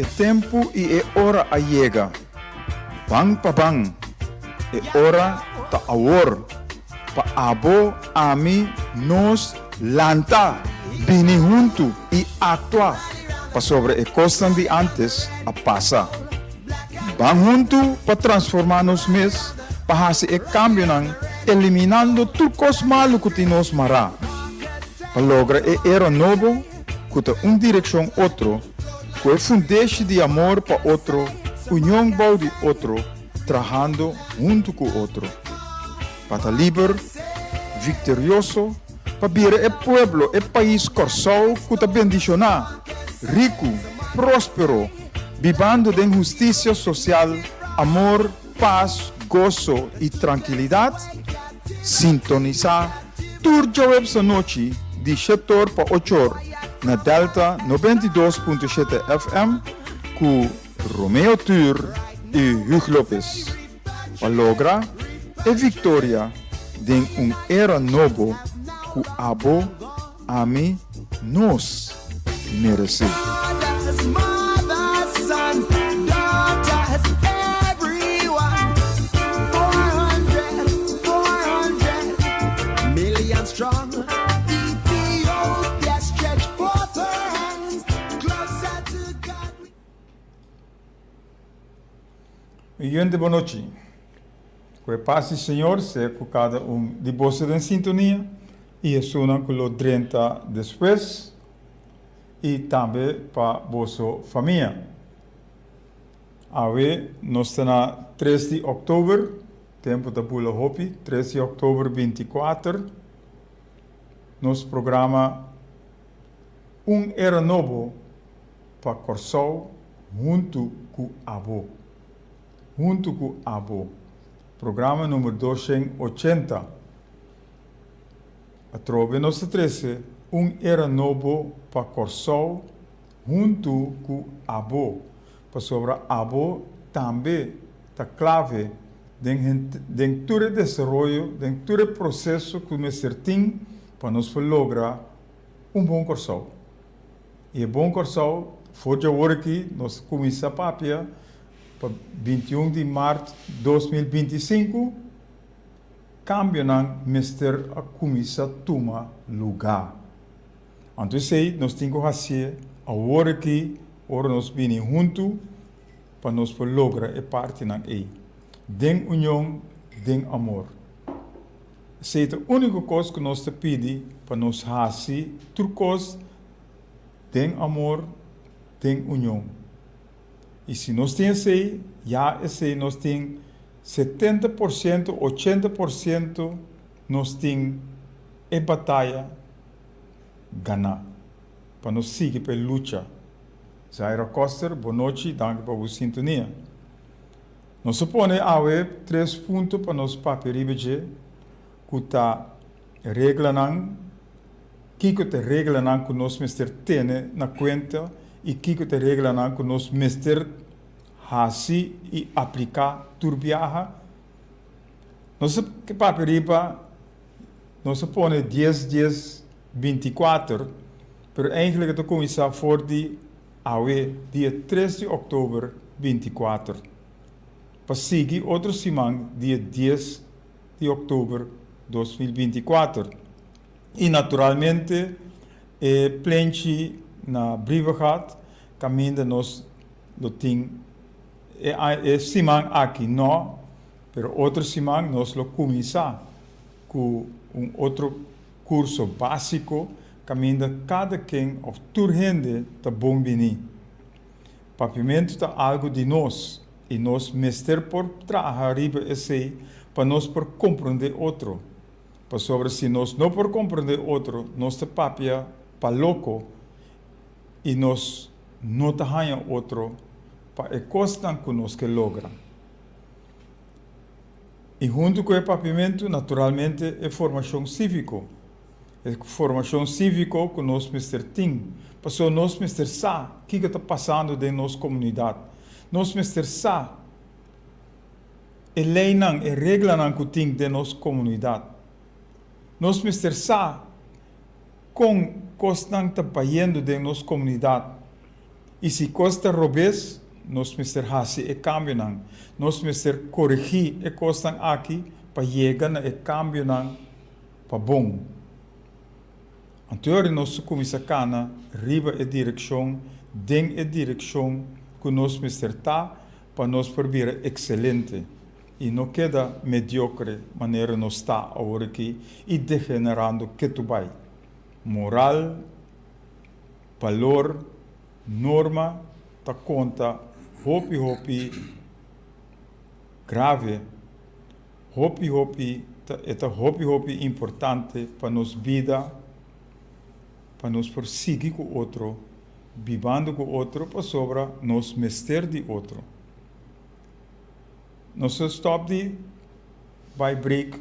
E tempu i e ora a yega. Ban pa ban. E ora ta awor. Pa abo, ami, nos, lanta, bini huntu i aktua, pasobra e kosnan di ántes a pasa. Ban huntu pa transformá nos mes, pa hasi e kambionan, eliminando tur kos malu ku tin nos mará, pa logra e era nobo ku ta un direkshon otro, ku e fundeshi di amor pa otro, union bou di otro, trahando huntu ku otro. Pa ta liber, viktorioso, pa bira e pueblo, e pais Kòrsou ku ta bendishoná, riku, próspero, bibando den hustisia sosial, amor, pas, goso i trankilidat, sintonisá tur djaweps anochi di shetor pa ochor na Delta 92.7 FM ku Romeo Tur i Hugh Lopez pa logra e viktoria den un era nobo ku abo, ami, nos meresé. Mi yente bon nochi. Ku e pas di Señor sea ku kada un di boso den sintonia i esunnan ku lo drenta despues i tambe pa boso famia. Awe nos ta na tres di òktober, tempu ta bula hopi, tres di òktober binti kuater, nos programa Un Era Nobo pa Kòrsou huntu ku abo. Huntu ku abo. Programa number 280. Atrobe nos ta trese un era nobo pa Kòrsou huntu ku abo, pasobra abo tambe ta klave den den tur e desaroyo, den tur e proseso ku mester tin pa nos por logra un bon Kòrsou. I e bon Kòrsou, for di awor aki nos ta kuminsá papia pa 21 di mart 2025, kambionan mester a kuminsá tuma lugá. Anto esei nos tin ku hasié awor aki ora nos bini huntu pa nos por logra e partinan ei, den union, den amor. Esei ta úniko kos ku nos ta pidi pa nos hasi tur kos den amor, den union. I si nos tin esei, ya esei nos tin 70%, 80% nos tin e bataya ganá pa nos sigui pa e lucha. Zaira Koster, bon nochi, danki pa bo sintonia. Nos a pone awe tres punto pa nos papia riba dje, ku ta reglanan, kiko ta e reglanan ku nos mester tene na kuenta i kiko ta e reglanan ku nos mester hasi i apliká tur biaha. Nos a papia riba, nos a pone dies dies 24, pero eigenlijk e ta kuminsá for di Awe, dia tres di òktober 24, pa sigui otro siman dia dies di òktober 2024. I naturalmente e plenchi na Brievengat kaminda nos lo tin e e siman aki no, pero otro siman nos lo kuminsá ku un otro kurso básiko kaminda kada ken òf tur hende ta bon bini. Papiamentu ta algu di nos i nos mester por traha riba esei pa nos por komprondé otro. Pasobra si nos no por komprondé otro, nos ta papia pa loko i nos no ta haña otro pa e kosnan ku nos ke logra. I huntu ku e papiamentu, naturalmente, e formashon síviko. E formashon síviko ku nos mester tin, pasobra nos mester sa kiko ta pasando den nos komunidat. Nos mester sa e leinan, e reglanan ku tin den nos komunidat. Nos mester sa kon kosnan ta bayendo den nos komunidat. I si kos ta robes, nos mester hasi e kambionan. Nos mester koregí e kosnan aki pa yega na e kambionan pa bon. Anto ora nos ta kuminsá kana riba e direkshon, den e direkshon ku nos mester ta pa nos por bira ekselente i no keda mediokre manera nos ta aworakí i degenerando ketu bai. Moral, balor, norma ta konta hopi hopi grave, hopi hopi ta e ta hopi hopi importante pa nos bida, pa nos por sigui ku otro, bibando ku otro pasobra nos mester di otro. Nos a stòp di bai break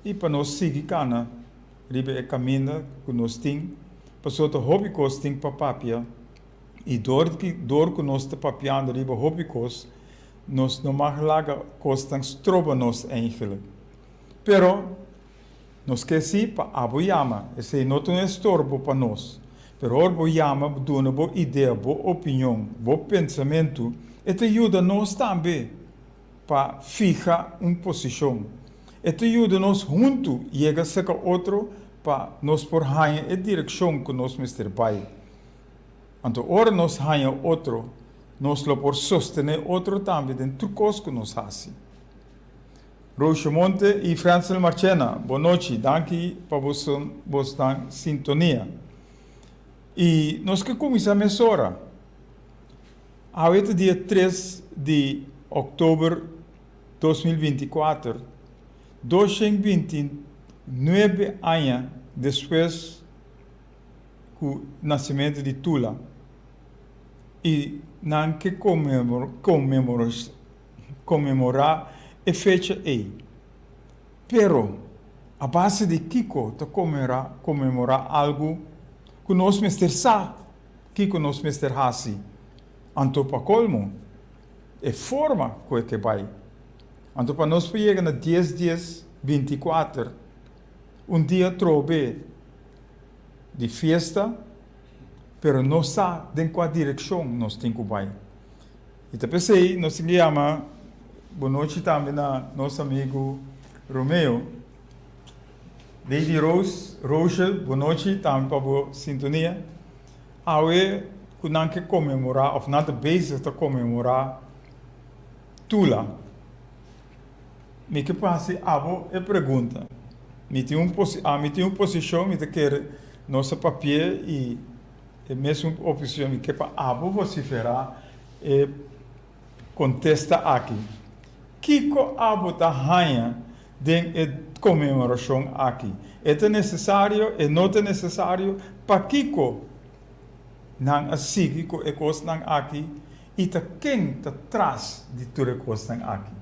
i pa nos sigui kana riba e kaminda ku nos tin, pasobra ta hopi kos tin pa papia i dor ki dor ku nos ta papiando riba hopi kos, nos no mag laga kosnan stroba nos eigenlijk. Pero nos ke si pa abo yama, esei no ta un estorbo pa nos, pero ora bo yama bo duna bo idea, bo opinion, bo pensamentu, e ta yuda nos tambe. Pa fiha un posishon. E ta yuda nos huntu yega serka otro pa nos por haña e direkshon ku nos mester bai. Anto ora nos haña otro, nos lo por sostené otro tambe den tur kos ku nos hasi. Roosje Monte i Frensel Marchena, bon nochi, danki pa bosnan sintonia. I nos ke kuminsá mesora. Awe ta dia tres di òktober 2024, 229 aña despues ku nasimentu di Tula, i nan ke konmemorá e fecha ei. Pero, a base di kiko ta konmemorá algu ku nos mester sa? Kiko nos mester hasi anto pa kolmo e forma ku e ke bai? Anto pa nos por yega na dies dies 24, un dia trobe di fiesta, pero no sa den kua direkshon nos tin ku bai. I ta p'esei nos tin ke yama bonochi tambe na nos amigu Romeo. Lady Rose, Rochel, bonochi tambe pa bo sintonia. Awe ku nan ke konmemorá òf nan ta bezig ta konmemorá Tula. Mi ke por hasi abo e pregunta. Mi tin un posi, ami tin un posishon, mi ta kere nos a papia i e mesun oposishon mi ke pa abo vosiferá e kontesta aki. Kiko abo ta haña den e konmemorashon aki? E ta nesesario? E no ta nesesario? Pakiko nan a sigui ku e kosnan aki i ta ken ta tras di tur e kosnan aki?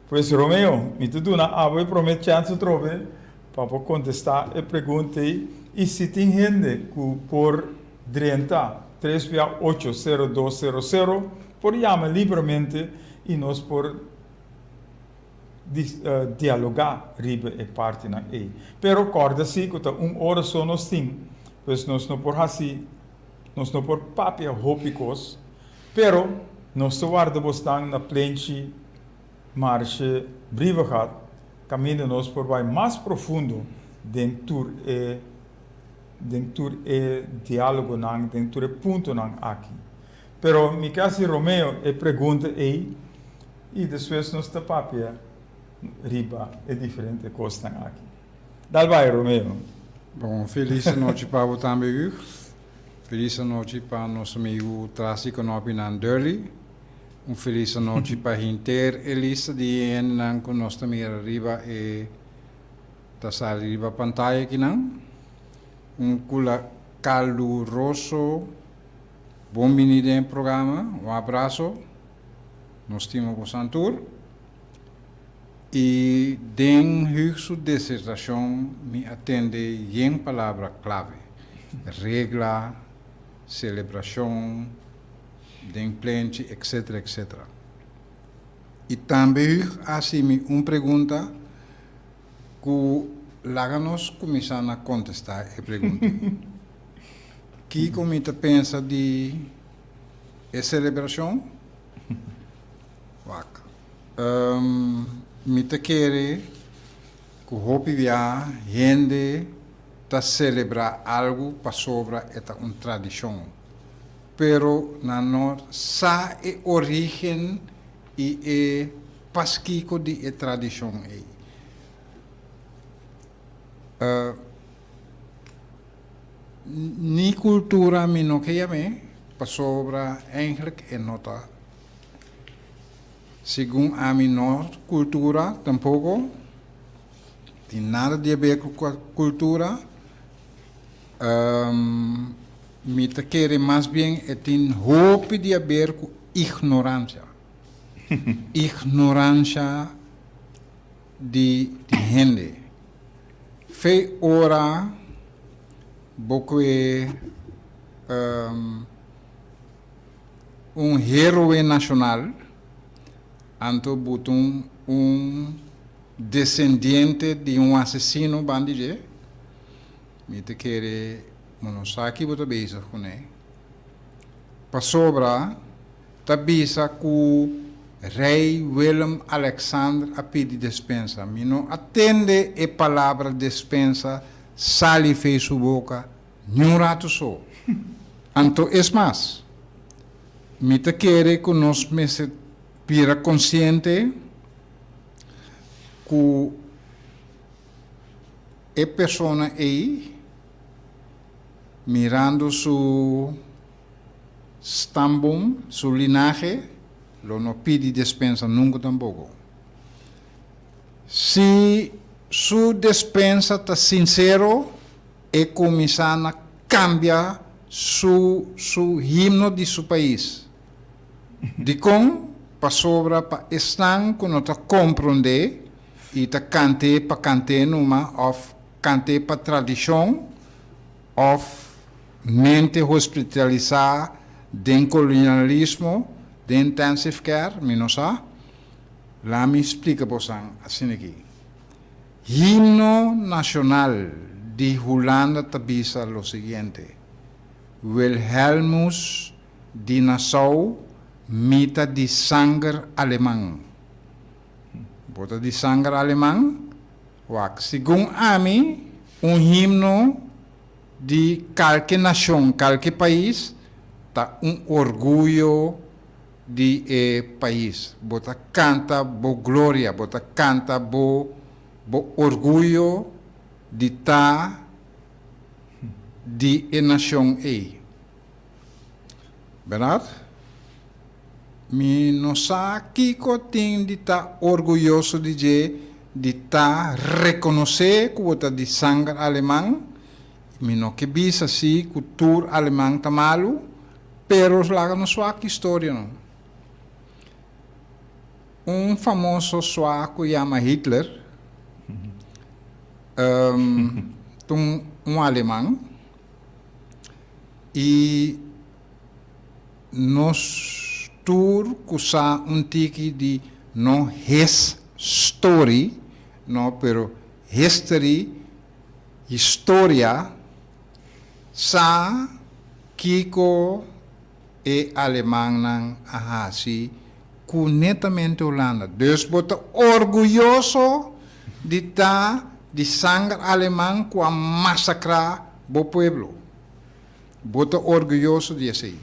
Pues Romeo, mi ta duna abo e promé chèns atrobe pa bo kontestá e pregunta ei i si tin hende ku por drenta tres bia ocho sero dos sero sero por yama libremente i nos por dialogá riba e partinan ei. Pero kòrda si ku ta un ora so nos tin, pues nos no por hasi, nos no por papia hopi kos, pero nos ta warda bosnan na plenchi Marshe Brievengat kaminda nos por bai mas profundo den tur e den tur e diálogonan, den tur e puntonan aki. Pero mi ke hasi Romeo e pregunta ei i despues nos ta papia riba e diferente kosnan aki. Dal bai, Romeo. Bon, felis anochi pa bo tambe, Huug. Felis anochi pa nos amigu tras di konopinan Durley. Un felis anochi pa henter e lista di hendenan ku nos ta mira riba e ta sali riba pantaya akinan. Un kula kaluroso bon bini den e programa. Un abraso. Nos stima bosan tur. I den Hugh su disertashon mi a tende yen palabra klave, regla, selebrashon, den plenchi, etcetera, etcetera. I tambe Hugh a hasi mi un pregunta ku laga nos kuminsá na kontestá e pregunta ei. Kiko mi ta pensa di e selebrashon? Wak. Mi ta kere ku hopi bia hende ta selebrá algu pasobra e ta un tradishon, pero nan no sa e orígen i e paskiko di e tradishon ei. Ni kultura mi no ke yam'é, pasobra eindelijk e no ta segun ami no kultura tampoko, tin nada di haber ku kultura. Mi ta kere mas bien e tin hopi di haber ku ignoransia. Ignoransia di hende. Fe ora bo kue un heroe nashonal, anto bo ta un desendiente di un asesino bandi dje, mi ta kere bo no sa ki bo ta bezig kuné. Pasobra ta bisa ku Rei Willem Alexander a pidi despensa. Mi no a tende e palabra despensa sali fei su boka niun ratu so. Anto es mas, mi ta kere ku nos mester bira konsiente ku e persona ei mirando su stamboom, su linahe, lo no pidi despensa nunca tampoco. Si su despensa ta sincero, e cuminsa na cambia su su himno di su pais. Dicon? Pasobra pa esnan cu no ta compronde y ta cant'e pa cant'e numa of cant'e pa tradicion of mente hospitalisá den kolonialismo, den intensive care, mi no sa. Laat mi splika bosan asina aki. Himno nashonal di Hulanda ta bisa lo siguiente, Wilhelmus di Nassau mi ta di sanger aleman. Bo ta di sanger aleman? Wak, segun ami, un himno di kalke nashon, kalke pais, ta un orguyo di e pais. Bo ta kanta bo gloria, bo ta kanta bo bo orguyo di ta di e nashon ei. Bèrdat? Mi no sa kiko tin di ta orguyoso di dje di ta rekonosé ku bo ta di sanger aleman. Mi no ke bisa si ku tur aleman ta malu, pero laga nos wak historia no. Un famoso swa ku yama Hitler ta un aleman i Nos tur ku sa un tiki di no his story, no, pero history, historia, sa kiko e alemannan a hasi ku netamente Hulanda. Dus bo ta orguyoso di ta di sanger aleman ku a masakrá bo pueblo. Bo ta orguyoso di esei.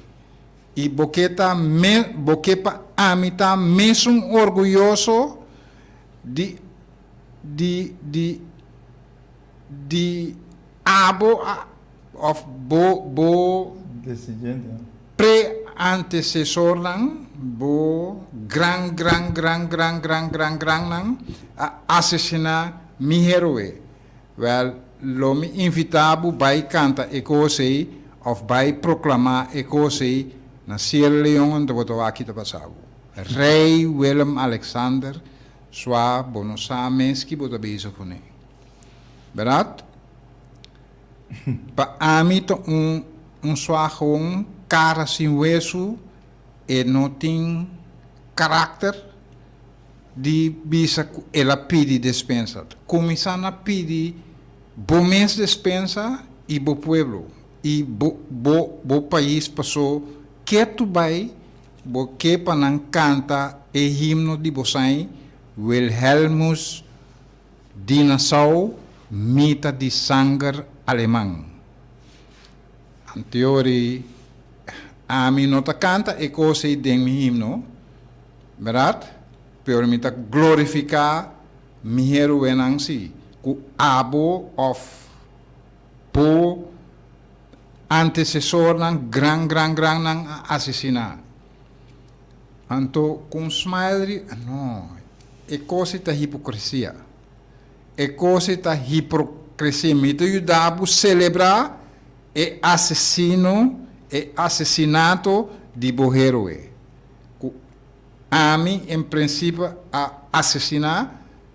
I bo ke ta me, bo ke pa ami ta mesun orguyoso di, di, di, di abo a, of bo, bo Descendiente. pre-antecesornan, bo gran, gran, gran, gran, gran, gran, grannan a asesiná mi heroe. Wèl, lo mi invitá bo bai kanta e kos ei òf bai proklamá e kos ei na Sierra Leone anto bo ta wak ki ta pasa bo. Rei Willem Alexander swa bo no sa mes ki bo ta bezig kuné. Bèrdat? Pa ami ta un un swa gewoon kara sin wesu, e no tin karakter. Di bisa ku el a pidi despensa. Kuminsá na pidi bo mes despensa i bo pueblo. i bo bo bo pais paso ketu bai bo ke pa nan kanta e himno di bosain Wilhelmus di Nassau mita di sanger aleman. Anteori ami no ta kanta e kos ei den mi himno, bèrdat? Pero mi ta glorifiká mi heroenan sí, ku abo òf bo antesesornan gran gran grannan a asesiná. Anto ku un smile ri, no, e kos ei ta hipokresia. E kos ei ta hiprokresia. Mi ta yuda bo selebrá e asesino, e asesinato di bo heroe. Ku ami en prinsipio a asesiná,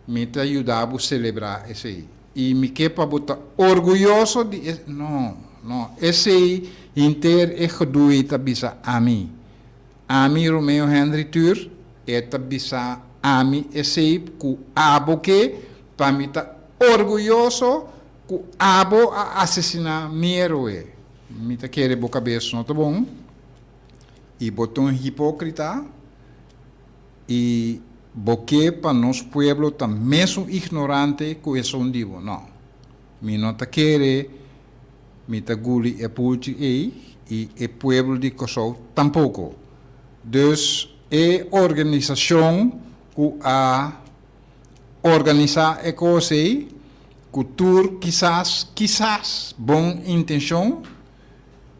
mi ta yuda bo selebrá esei. I mi ke pa bo ta orguyoso di e, no, no, esei henter e gedoe ei ta bisa ami. Ami Romeo Henry Tur, e ta bisa ami esei ku abo ke pa mi ta orguyoso ku abo a asesiná mi heroe. Mi ta kere bo kabes no ta bon i bo ta un hipókrita i bo ke pa nos pueblo ta mesun ignorante ku esun di bo. No, mi no ta kere. Mi ta guli e pulchi ei i e pueblo di Kòrsou tampoko. Dus e organisashon ku a organisá e kos ei, ku tur kisas, kisas bon intenshon,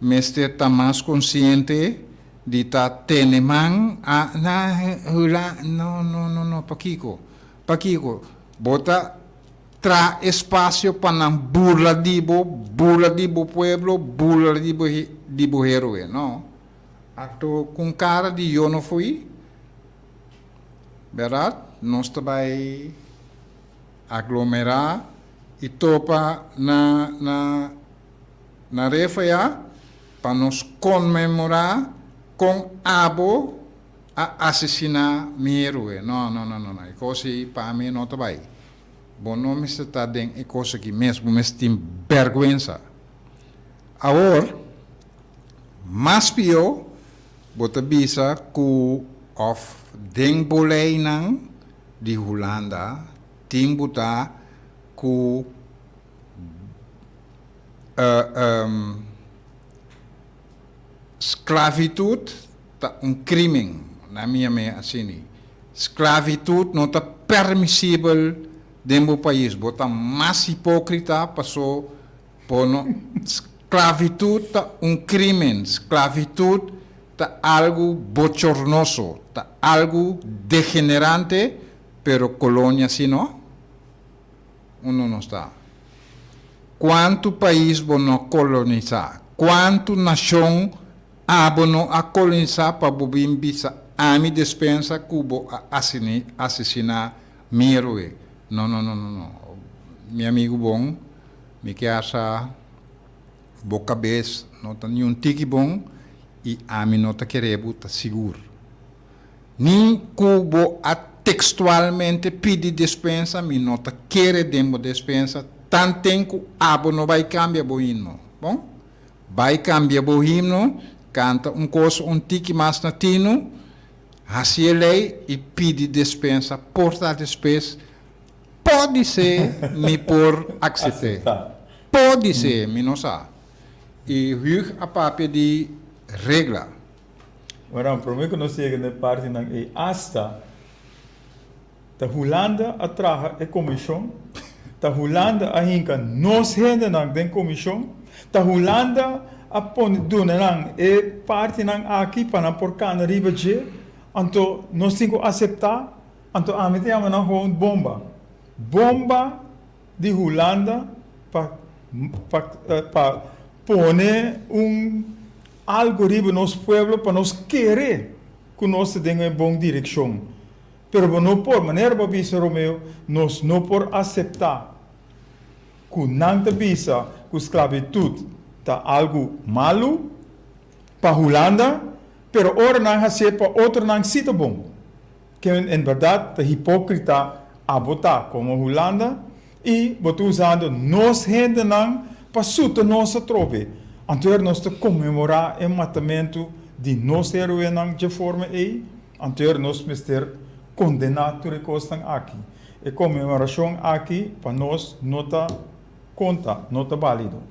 mester ta mas konsiente di ta tene man a na hula, no, no, no, no, pakiko? Pakiko? Bo ta. Traha espasio pa nan burla di bo, burla di bo pueblo, burla di bo di bo heroe. No. Anto ku un kara di yo no fui, bèrdat? Nos ta bai aglomerá i topa na na na refa ya pa nos konmemorá kon abo a asesiná mi heroe. No, no, no, no, no. E kos ei pa mi no ta bai. Bo no mester ta den e kos aki mes, bo mester tin bèrgwensa. Awor, mas pió, bo ta bisa ku òf den bo leinan di Hulanda tin bo ta ku Sklavitut ta un krimen, na mi yam'é asini. Sklavitut no ta permisibel den bo pais. Bo ta mas hipokrita paso bo no. Sklavitut ta un krimen. Sklavitut ta algu bochornoso, ta algu degenerante, pero kolonia si no. Uno no sta. Kuantu pais bo no kolonisá? Kuantu nashon abo no a kolonisá pa bo bin bisa ami despensa ku bo a asesiná mi heroe? No, no, no, no, no. Mi amigu bon, mi kier sa bo kabes no ta niun tiki bon i ami no ta kere bo ta sigur. Ni ku bo a tekstualmente pidi despensa, mi no ta kere den bo despensa, tanten ku abo no bai kambia bo himno. Bon? Bai kambia bo himno, kanta un kos un tiki mas na tinu, hasi e lei i pidi despensa, por ta despues podisé mi por aksept'é. Podisé, mi no sa. I Hugh a papia di regla. Ora, promé ku nos yega na e partinan ei, asta ta Hulanda a traha e komishon, ta Hulanda a hinka nos hendenan den komishon, ta Hulanda a pone duna nan e partinan aki pa nan por kana riba dje, anto nos tin ku aseptá, anto ami ta yama nan gewoon bomba. Bomba di Hulanda pa pa pa pone un algo riba nos pueblo pa nos kere ku nos ta den e bon direkshon. Pero bo no por, manera bo a bisa Romeo, nos no por aseptá ku nan ta bisa ku sklabitut ta algu malu pa Hulanda, pero ora nan hasié pa otronan sí ta bon. Ken en berdad ta hipocrita abo ta como Hulanda y bo ta usando nos hendenan pa suta nos atrobe. Anto nos ta konmemorá e matamentu di nos héroenan dje forma ei, anto nos mester kondená tur e kosnan aki. E konmemorashon aki pa nos no ta konta, no ta bálido.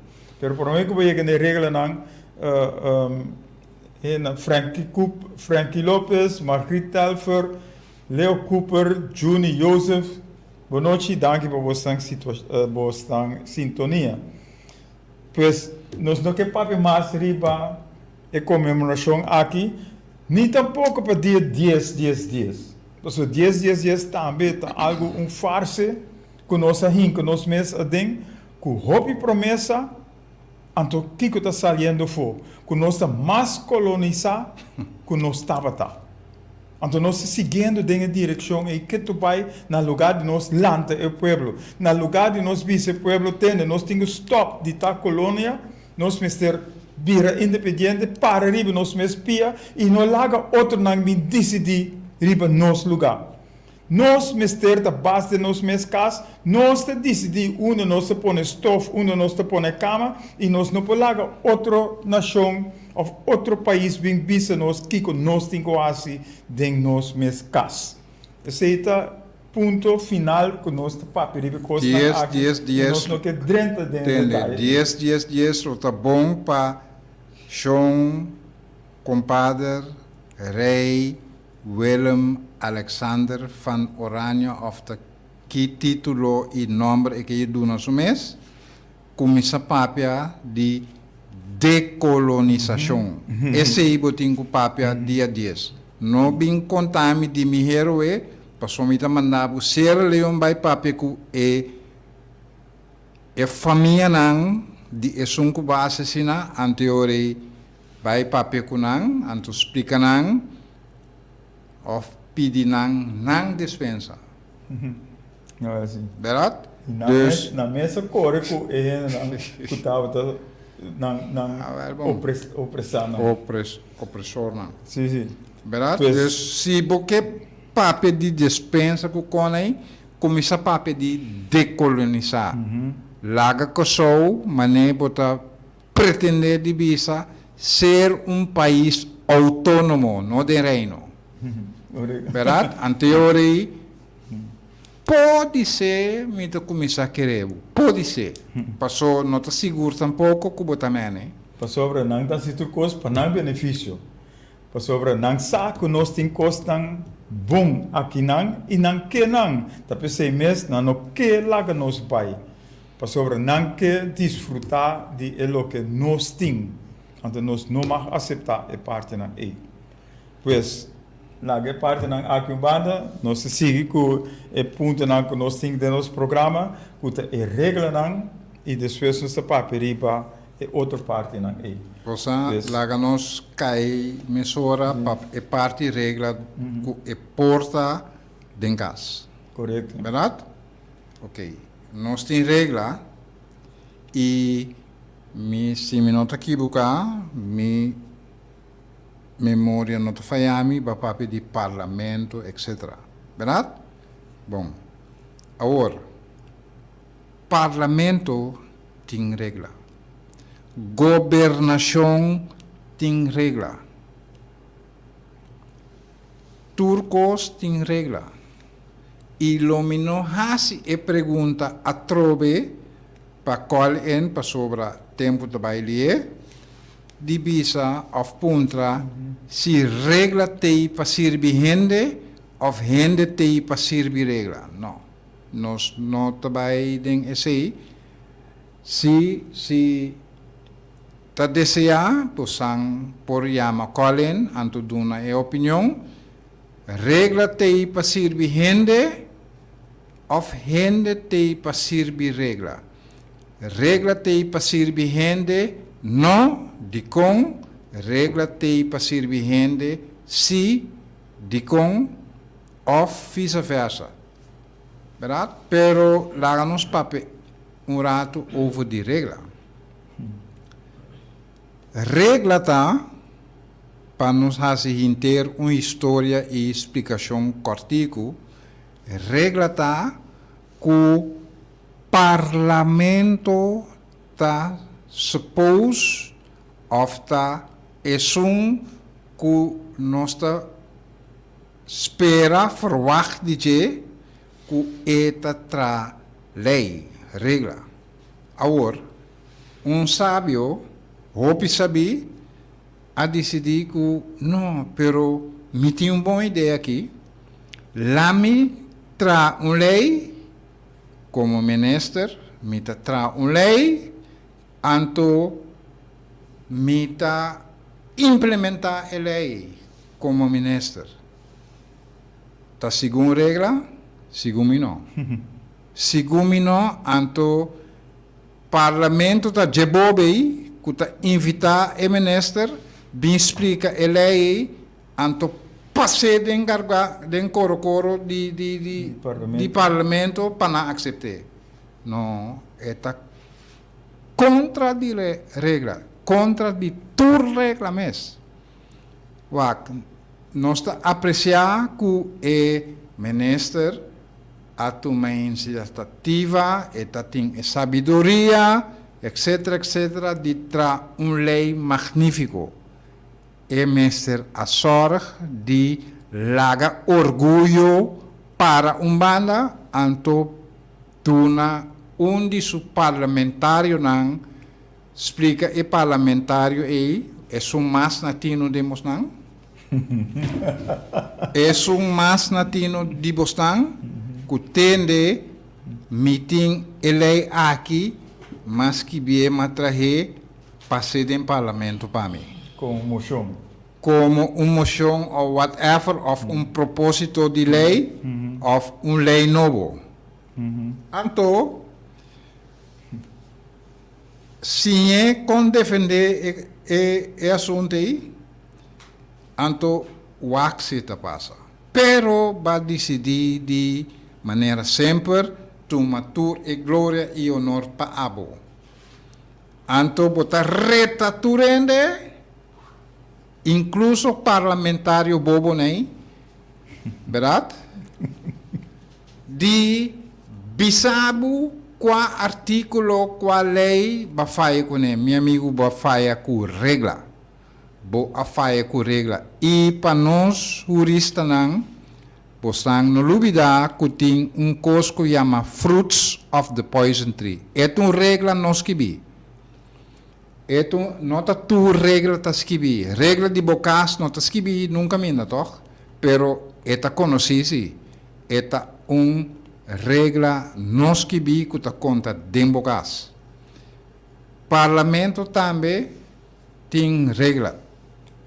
Pero promé ku bo yega na e reglanan, Frankie Koop, Frankie Lopez, Margriet Telfer, Leo Cooper, Juni Joseph, bo nochi, danki pa bosnan bosnan sintonia. Pues nos no ke papia mas riba e konmemorashon aki, ni tampoko pa dia dies dies dies. Pasobra dies dies dies tambe ta algu un farse ku nos a hinka nos mes aden ku hopi promesa, anto kiko ta saliendo afó? Ku nos ta mas kolonisá ku nos tabata. Anto nos ta siguiendo den e direkshon ei ketu bai na lugá di nos lanta e pueblo, na lugá di nos bisa e pueblo tende nos tin ku stòp di ta kolonia, nos mester bira independiente, para riba nos mes pia i no laga otronan bin disidí riba nos lugá. Nos mester ta bas den nos mes kas, nos ta disidí unda nos ta pone stof, unda nos ta pone kama i nos no por laga otro nashon òf otro pais bin bisa nos kiko nos tin ku hasi den nos mes kas. Esei ta punto final ku nos ta papia riba e kosnan Dies, aki dies, i dies, nos no ke drenta den tende, detaye. dies, dies, dies lo ta bon pa shon, kompader, rei, Willem Alexander van Oranje of ta ki titulo y nomber e ke duna su mes, cuminsa papia di decolonisacion. Esey bo tin cu papia dia dies. No bin conta mi di mi heroe, pasobra mi ta manda bo Sierra Leone bay papia cu e e famianan di esun cu bo a asesina, anteorey Bai papia ku nan, anto splika nan òf pidi nan nan despensa. No es así. Bèrdat? I nan Dus. mes, nan mes a kore ku e hendenan ku tabata nan, nan Ah, wèl bon. opres, opresá nan. Opres, opresornan. Sí, sí. Bèrdat? Pues. Dus si bo ke papia di despensa ku kon ei, kuminsá papia di dekolonisá. Laga Kòrsou manera bo ta Pretende di bisa ser un pais autonomo, no den Reino. Berdad? Anteori podise mi ta cuminsa kere bo. Podise. Paso no ta sigur tampoco cu bo ta mene. Pasobra nan ta haci tur cos pa nan beneficio. Pasobra nan sa cu nos tin cosnan bon akinan y nan ke nan. Ta p'esey mes nan no ke laga nos bay. Pasobra nan ke disfrutá di e loke nos tin, anto nos no mag aseptá e partinan ei. Pues, laga e partinan aki un banda, nos ta sigui ku e puntonan ku nos tin den nos programa, ku ta e reglanan, i despues nos ta papia riba e otro partinan ei. Rosa, Pues. laga nos kai mesora pa e parti regla ku e porta den kas. Korekto. Bèrdat? Ok, nos tin regla y mi si mi no ta kibuca mi memoria no ta faya mi ba papia di parlamento etc. Berdad? Bon, awor parlamento tin regla, gobernacion tin regla, tur cos tin regla. I lo mi no hasi e pregunta atrobe pa call in pasobra tempu ta bai lié, di bisa of puntra si regla t'ei pa sirbi hende of hende t'ei pa sirbi regla. No, nos no ta bai den esei. Si si ta deseá bosan por yama call in anto duna e opinion. Regla t'ei pa sirbi hende òf hende t'ei pa sirbi regla? Regla t'ei pa sirbi hende? No, dikon? Regla t'ei pa sirbi hende? Sí, dikon? Òf visa versa. Bèrdat? Pero laga nos papia un ratu over di regla. Regla ta pa nos hasi hinter un historia i splikashon kòrtiku, regla ta ku parlamento ta suppose. òf ta esun ku nos ta spera, verwagt di dje ku e ta traha lei, regla. Awor, un sabio hopi sabí a disidí ku no, pero mi tin un bon idea aki, la mi traha un lei, komo minister mi ta traha un lei, anto mi ta implementá e lei komo minister. Ta segun regla? Segun mi no. Segun mi no, anto Parlamento ta dje bobe ei ku ta invitá e minister bin splika e lei ei, anto pas'é den garga, den koro koro di di di di Parlamento pa nan aksept'é. No, e ta kontra di regla, kontra di tur regla mes. Wak, nos ta apresiá ku e minister a tuma e inisiativa, e ta tin e sabiduria, etcetera, etcetera, di tra un lei magnífiko. E mester a sòrg di laga orguyo para un banda, anto duna un di su parlamentarionan Splika e parlamentario ei, esun mas na tino den bosnan? Esun mas na tino di bosnan ku tende mi tin e lei aki, mas skibie ma trah'é pas'é den parlamento pa mi. Komo un moshon. Komo un moshon òf whatever òf un propósito di lei òf un lei nobo. Anto. Siñ'é kon defendé e asuntu ei, anto wak si ta pasa. Pero ba disidí di manera semper tuma tur e gloria i onor pa abo. Anto bo ta reta tur hende, inkluso parlamentario bobonan ei, bèrdat? Di bisa bo kua artíkulo, kua lei bo a faya kuné. Mi amigu, bo a faya ku regla. Bo a faya ku regla. I pa nos huristanan, bosnan no lubidá ku tin un kos ku yama fruits of the poison tree. E ta un regla no skibí. E ta un, no ta tur regla ta skibí. Regla di bo kas no ta skibí nunka minda, tòg? Pero e ta konosí sí. E ta un regla no skibí ku ta konta den bo kas. Parlamento tambe tin regla.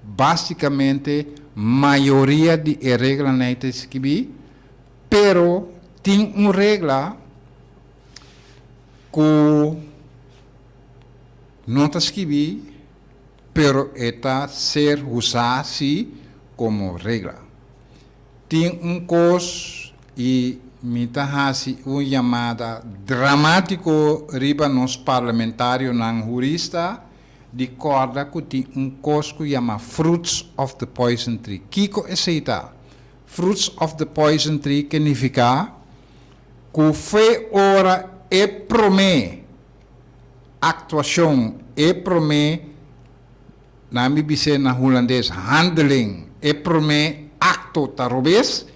Básikamente mayoria di e reglanan ei ta skibí, pero tin un regla ku no ta skibí, pero e ta ser usá sí komo regla. Tin un kos i mi ta hasi un yamada dramátiko riba nos parlamentarionan hurista di kòrda ku tin un kos ku yama fruits of the poison tree. Kiko esei ta? Fruits of the poison tree ke nifiká ku fe ora e promé aktuashon, e promé Nan mi bis'é na hulandes, handeling, e promé akto ta robes,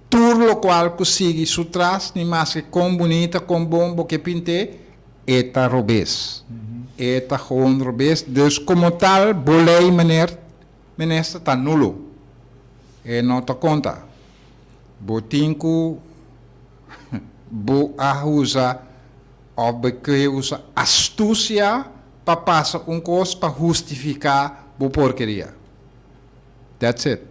tur lokual ku sigui su tras, ni maske kon bunita, kon bon bo ke pint'é, e ta robes. E ta gewoon robes. Dus komo tal, bo lei, meneer minister, ta nulo. E no ta konta. Bo tin ku bo a usa òf bo ke usa astusia pa pasa un kos pa hustifiká bo porkeria. That's it.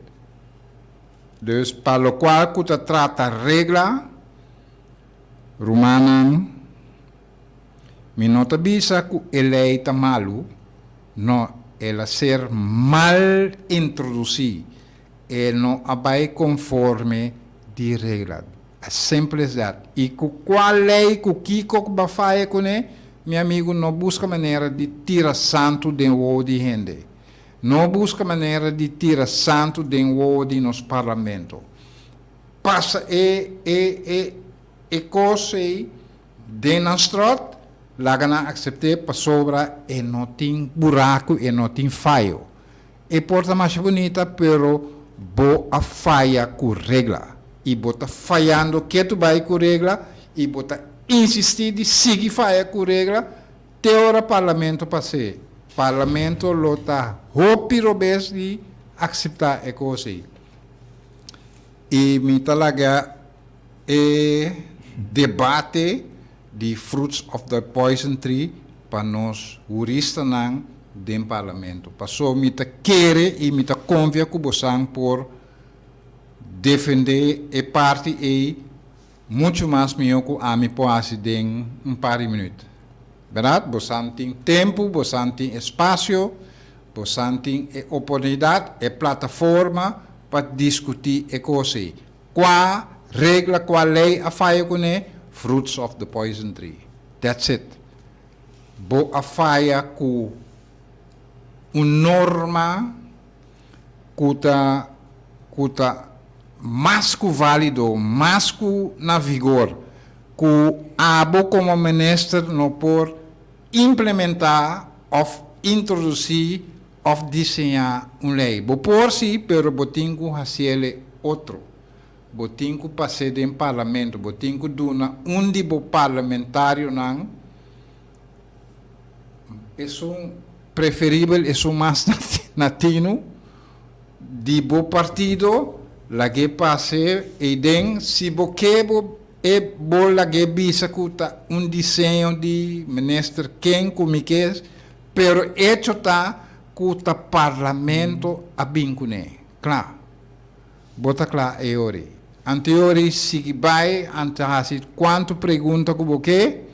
Dus pa lokual ku ta trata regla, rumannan, mi no ta bisa ku e lei ta malu, no, el a ser mal introdusí, e no a bai konforme di regla. As simple as that. I ku kua lei, ku kiko ku bo a faya kuné, mi amigu, no buska manera di tira santu den wowo di hende. No buska manera di tira santu den wowo di nos parlamento. Pasa e, e, e, e kos ei den nan stròt. Laga nan aksept'é pasobra e no tin buraku, e no tin fayo. E por ta masha bunita pero bo a faya ku regla i bo ta fayando ketu bai ku regla i bo ta insistí di sigui faya ku regla te ora parlamento pas'é. Parlamento lo ta hopi robes di akseptá e kos ei. I mi ta laga e debate di fruits of the poison tree pa nos huristanan den parlamento. Paso mi ta kere y mi ta confia cu bosan por defende e parti ey mucho mas miho cu ami por haci den un par di minuut. Berdad? Bosan tin tempo, bosan tin espacio, bosan tin e oportunidad, e plataforma pa discuti e cos ey. Kua regla, kua lei a faya kuné? Fruits of the poison tree. That's it. Bo a faya ku un norma ku ta ku ta mas ku válido, mas ku na vigor, ku abo komo minister no por implementá òf introdusí Of diseñá un lei. Bo por sí, pero bo tin ku hasiele otro. Bo tin ku pas'é den parlamento. Bo tin ku duna un di bo parlamentarionan esun preferibel, esun mas na tinu di bo partido, lag'é pas'é eiden. Si bo ke bo e bo lag'é bisa ku ta un diseño di minister ken ku mi ke. Pero echo ta ku ta parlamento a bin kuné. Kla. Bo ta kla e ori. Anteori sigui bai ante hasi kuantu pregunta ku bo ke,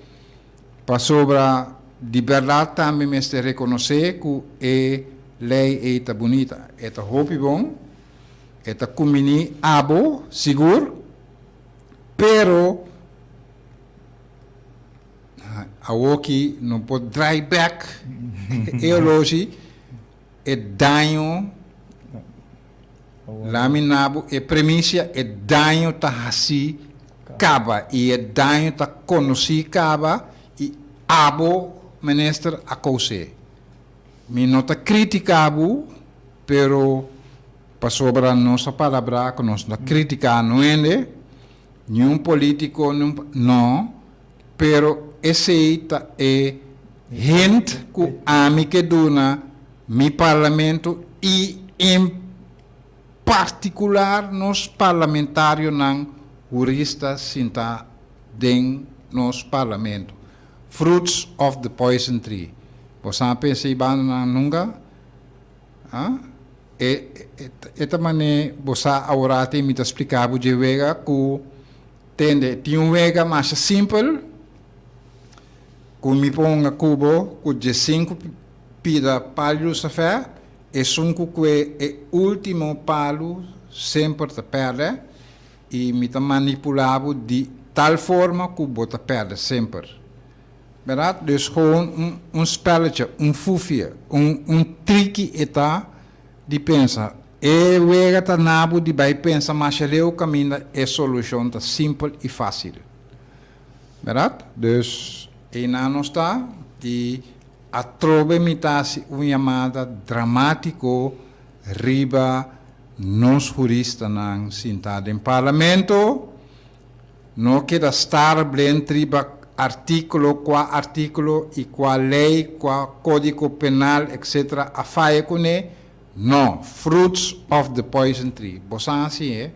pasobra di bèrdat tambe mester rekonosé ku e lei ei ta bunita. E ta hopi bon, e ta kumbiní abo sigur, pero. Awoki no por draai bek e oloshi, e daño lami nabo e premisia, e daño ta hasi kaba i e daño ta konosí kaba i abo minister a kous'é. Mi no ta kritiká bo pero pasobra nos a palabrá ku nos no ta kritiká no hende, Niun politico, niun, no, pero esey ta e hint cu ami ke duna mi parlamento y en particular nos parlamentarionan hurista sinta den nos parlamento. Fruits of the poison tree. Bo sa pensa y bandanan nunca? Ah? E e ta mane bo sa aworati mi ta splica bo dje wega cu tende tin un wega masha simpel cu mi ponga cu bo cu dje sinku pida palu lusafè esun cu cue e ultimo palu semper ta perde y mi ta manipula bo di tal forma cu bo ta perde semper. Berdad? Dus gewoon un un spelletje, un fufie, un un triki e ta di pensa. E wega ta na bo di bai pensa masha leu kaminda e solushon ta simpel i fásil. Berdad? Dus einan nos ta i atrobe mi ta hasi un yamada dramátiko riba nos huristanan sintá den parlamento. No keda star blend riba artíkulo, kua artíkulo i kua lei, kua kódigo penal etc. A faya kuné. No, fruits of the poison tree. Bo sa hasi e?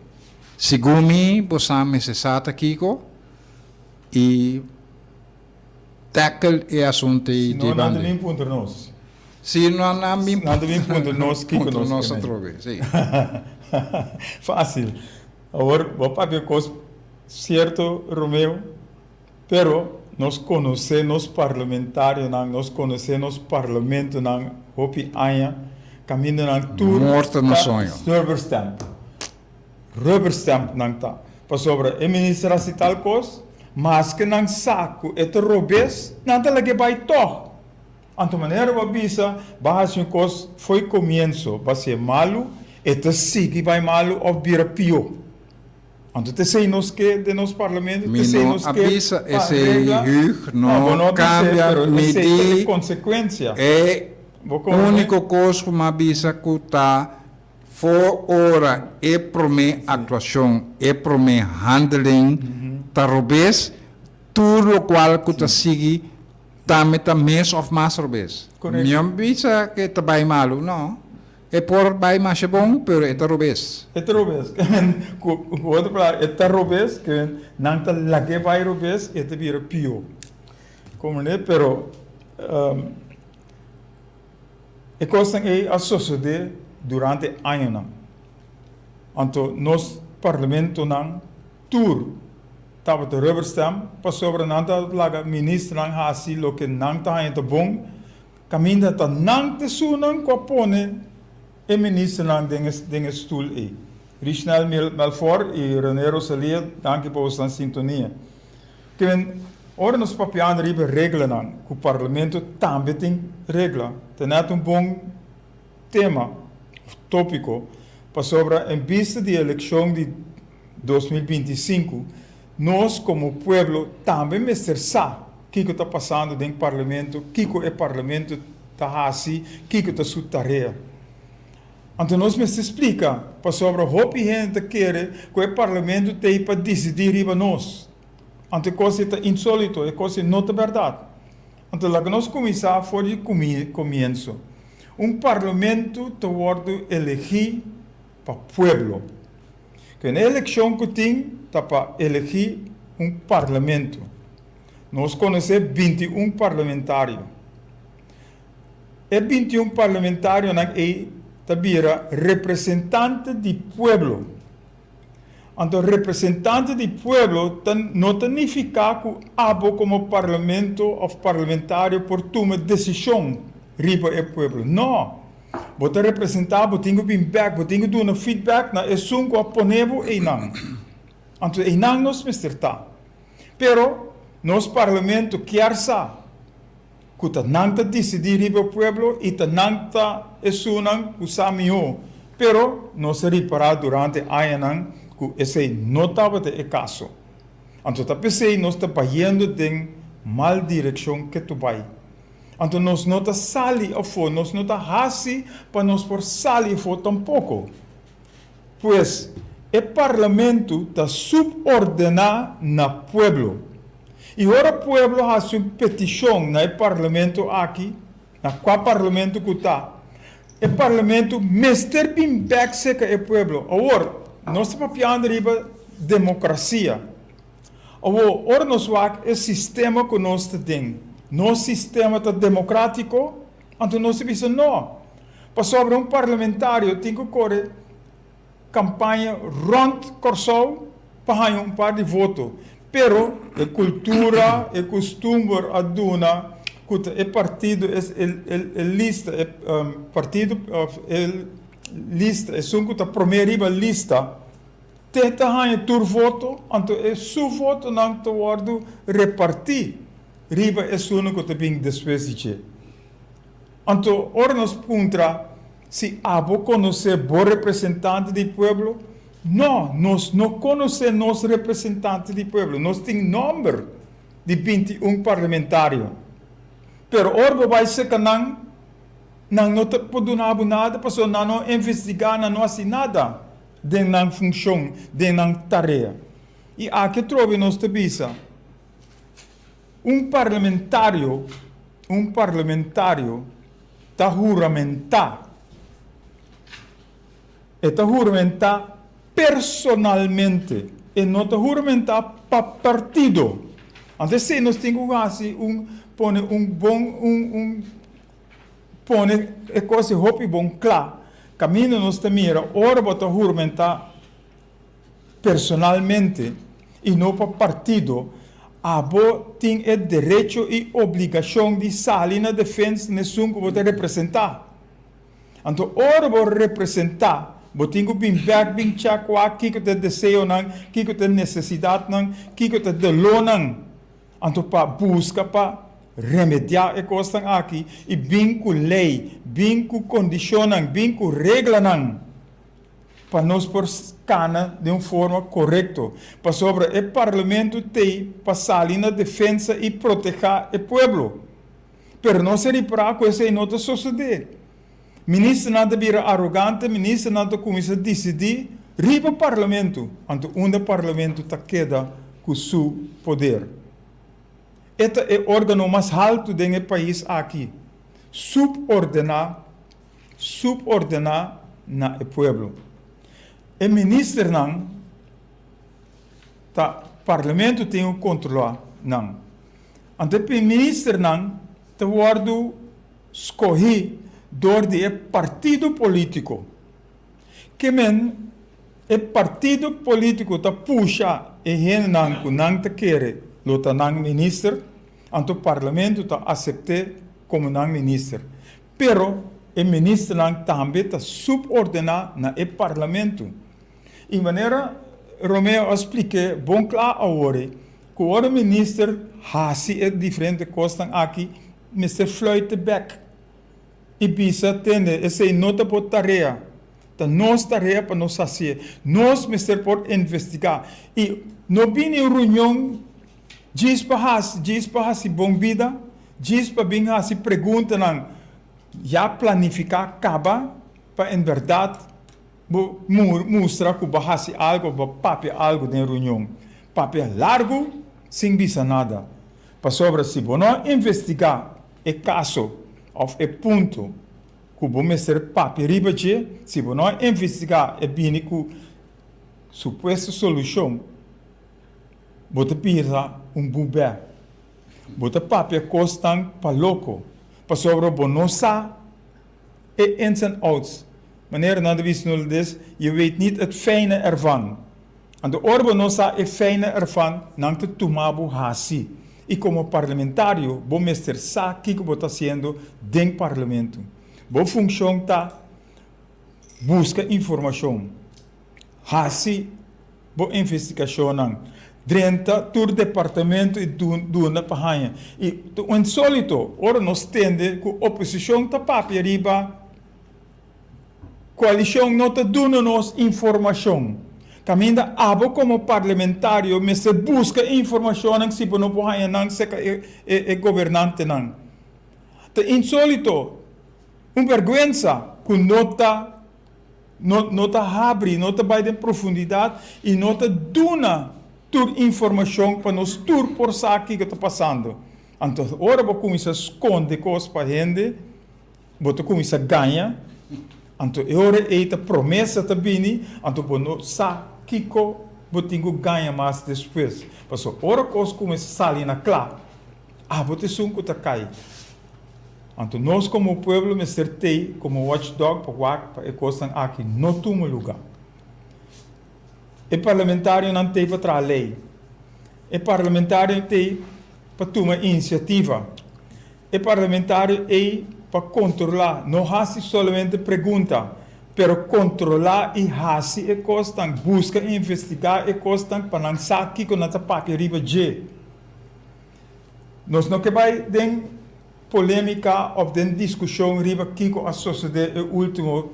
Segun mi, bo sa mester sa ta kiko i tackle e asuntu ei Si no, nan ta bin puntra nos. Si no, nan bin Nan ta bin puntra nos kiko nos keme. Puntra nos atrobe, si. Fácil. Awor bo papia kos sierto Romeo, pero nos konosé nos parlamentarionan, nos konosé nos parlamentonan hopi aña kaminda nan tur Morto na soño. ta rubber stamp. Rubber stamp nan ta. Pasobra e minister hasi tal kos, maske nan sa ku e ta robes, nan ta lag'é bai tòg. Anto manera bo a bisa, Ba hasi un kos fo'i komienso, ba si'e malu, e ta sigui bai malu òf bira pió. Anto t'esei nos ke den nos parlamento, Mi t'esei no nos a ke bisa pa esei, regla. Hugh, No, bo no no a bis'é, kambia pero mi esei ta e di konsekuensia. e Bo komprende? úniko kos ku mi a bisa ku ta for ora e promé aktuashon, e promé handeling ta robes, tur lokual ku ta sigui tambe ta mes òf mas robes. Korekto. Mi no a bisa ku e ta bai malu, no. E por bai masha bon, pero e ta robes. E ta robes. Ku otro palabra, e ta robes, ke nan ta lag'é bai robes, e ta bira pió. Komprendé? Pero e kosnan ei a sosodé durante añanan. Anto nos parlamentonan tur tabata rubberstamp pasobra nan ta laga ministernan hasi loke nan ta haña ta bon. Kaminda ta nan tesunan ku a pone e ministernan den e den e stul ei. Richnel Melfor i Rene Rosalia danki pa boso sintonia. Kimen ora nos papiando riba reglanan ku parlamento tambe tin regla ta net un bon tema of topiko pasobra en bista di elekshon di 2025 nos komo pueblo tambe mester sa Kiko ta pasando den parlamento, kiko e parlamento ta hasi, kiko ta su tarea. Anto nos mester splika, pasobra hopi hende ta kere ku e parlamento t'ei pa disidí riba nos. Anto e kos ei ta insólito, e kos ei no ta bèrdat. Anto laga nos kuminsá for di komienso. Un parlamento ta wòrdu elegí pa pueblo. Ku e elekshon ku tin ta pa elegí un parlamento. Nos konosé 21 parlamentario. E 21 parlamentarionan ei ta bira representante di pueblo. Anto representante di pueblo ta no ta nifiká ku abo komo parlamento òf parlamentario por tuma desishon riba e pueblo. No! Bo ta representá, bo tin ku bin bèk, bo tin ku duna feedback na esun ku a pone bo einan. Anto einan nos mester ta. Pero nos parlamento kier sa ku ta nan ta disidí riba e pueblo i ta nan ta esunnan ku sa mihó. Pero nos a ripará durante añanan ku esei no tabata e kaso. Anto ta p'esei nos ta bayendo den mal direkshon ketu bai. Anto nos no ta sali afó, nos no ta hasi pa nos por sali afó tampoko. Pues, e parlamento ta subordená na pueblo. I ora pueblo hasi un petishon na e parlamento aki, na kua parlamento ku ta, e parlamento mester bin bèk serka e pueblo. Awor, nos ta papiando riba demokrasia. Awor, ora nos wak e sistema ku nos ta den, nos sistema ta demokratiko? Anto nos ta bisa no. Pasobra un parlamentario tin ku kore kampaña rònt Kòrsou pa haña un par di voto. Pero e kultura, e kustumber a duna ku ta e partido, e lista, e partido òf e lista, esun ku ta promé riba lista, Te ta haña tur voto, anto e su votonan ta wòrdu repartí riba esunnan ku ta bin despues di dje. Anto ora nos puntra si abo konosé bo representante di pueblo, no, nos no konosé nos representante di pueblo. Nos tin nòmber di 21 parlamentario, pero ora bo bai serka nan, nan no ta por duna bo nada pasobra nan no a investigá, nan no a hasi nada. Den nan funshon, den nan tarea. I aki atrobe nos ta bisa, un parlamentario, un parlamentario ta huramentá, e ta huramentá personalmente, e no ta huramentá pa partido. Anto esei nos tin ku hasi un, pone un bon, un, un. Pone e kos di hopi bon kla. Kaminda nos ta mira ora bo ta hurmentá personalmente i no pa partido, abo tin e derecho i obligashon di sali na defensa n'esun ku bo ta representá. Anto ora bo representá, bo tin ku bin bèk bin chèk wak kiko ta e deseonan, kiko ta e nesesidatnan, kiko ta e dolónan. Anto pa buska pa remediá e kosnan aki i bin ku lei, bin ku kondishonnan, bin ku reglanan. Pa nos por kana den un forma korekto, pasobra e Parlamento t'ei pa sali na defensa i protehá e pueblo. Pero nos a ripará ku esei no ta sosodé. Ministernan ta bira arogante, ministernan ta kuminsá disidí riba Parlamento, anto unda Parlamento ta keda ku su poder? E ta e órgano mas haltu den e pais aki, subordená subordená na e pueblo. E ministernan ta Parlamento tin ku kontrolá nan. Anto e ministernan ta wòrdu skohí dor di e partido polítiko. Ke men e partido polítiko ta pusha e hendenan ku nan ta kere lo ta nan minister, anto Parlamento ta asept'é komo nan minister. Pero e ministernan tambe ta subordená na e Parlamento. I manera Romeo a splik'é bon kla awor, ku ora minister hasi e diferente kosnan aki, mester fluit'e bèk i bisa, Tende, esei no ta bo tarea. Ta nos tarea pa nos hasié. Nos mester por investigá. I no bini un reunion djis pa hasi, djis pa hasi bon bida, djis pa bin hasi preguntanan ya planifiká kaba pa en bèrdat bo mustra ku bo hasi algu òf bo papia algu den reunion. Papia largu sin bisa nada. Pasobra si bo no investigá e kaso òf e punto ku bo mester papia riba dje, si bo no a investigá e bini ku supuesto solushon, bo ta bira un bubè. Bo ta papia kosnan pa loko, pasobra bo no sa e ins en outs. Manera nan ta bisa na hulandes, je weet niet het fijne ervan. Anto ora bo no sa e fijne ervan, nan ta tuma bo hasi. I komo parlamentario bo mester sa kiko bo ta hasiendo den parlamento. Bo funshon ta buska informashon, hasi bo investigashonnan, drenta tur departamento i duna pa haña. I ta un insólito ora nos tende ku oposishon ta papia riba Koalishon no ta duna nos informashon. Kaminda abo komo parlamentario mester buska e informashonnan si bo no por haña nan serka e gobernantenan. Ta insólito, un bèrgwensa ku no ta no ta habri, no ta bai den profundidat i no ta duna tur informashon pa nos tur por sa kiko ta pasando. Anto ora bo kuminsá skonde kos pa hende, Bo ta kuminsá gaña, anto e ora ei ta promesa ta bini, anto bo no sa kiko bo tin ku gaña mas despues. Pasobra ora kos kuminsá sali na kla, abo ta esun ku ta kai. Anto nos komo pueblo mester tei komo watchdog pa wak pa e kosnan aki no tuma lugá. E parlamentarionan tei pa traha lei. E parlamentario tei pa tuma inisiativa. E parlamentario ei pa kontrolá, no hasi solamente pregunta, pero kontrolá i hasi e kosnan, buska i investigá e kosnan pa nan sa kiko nan ta papia riba dje. Nos no ke bai den polémika òf den diskushon riba kiko a sosodé e último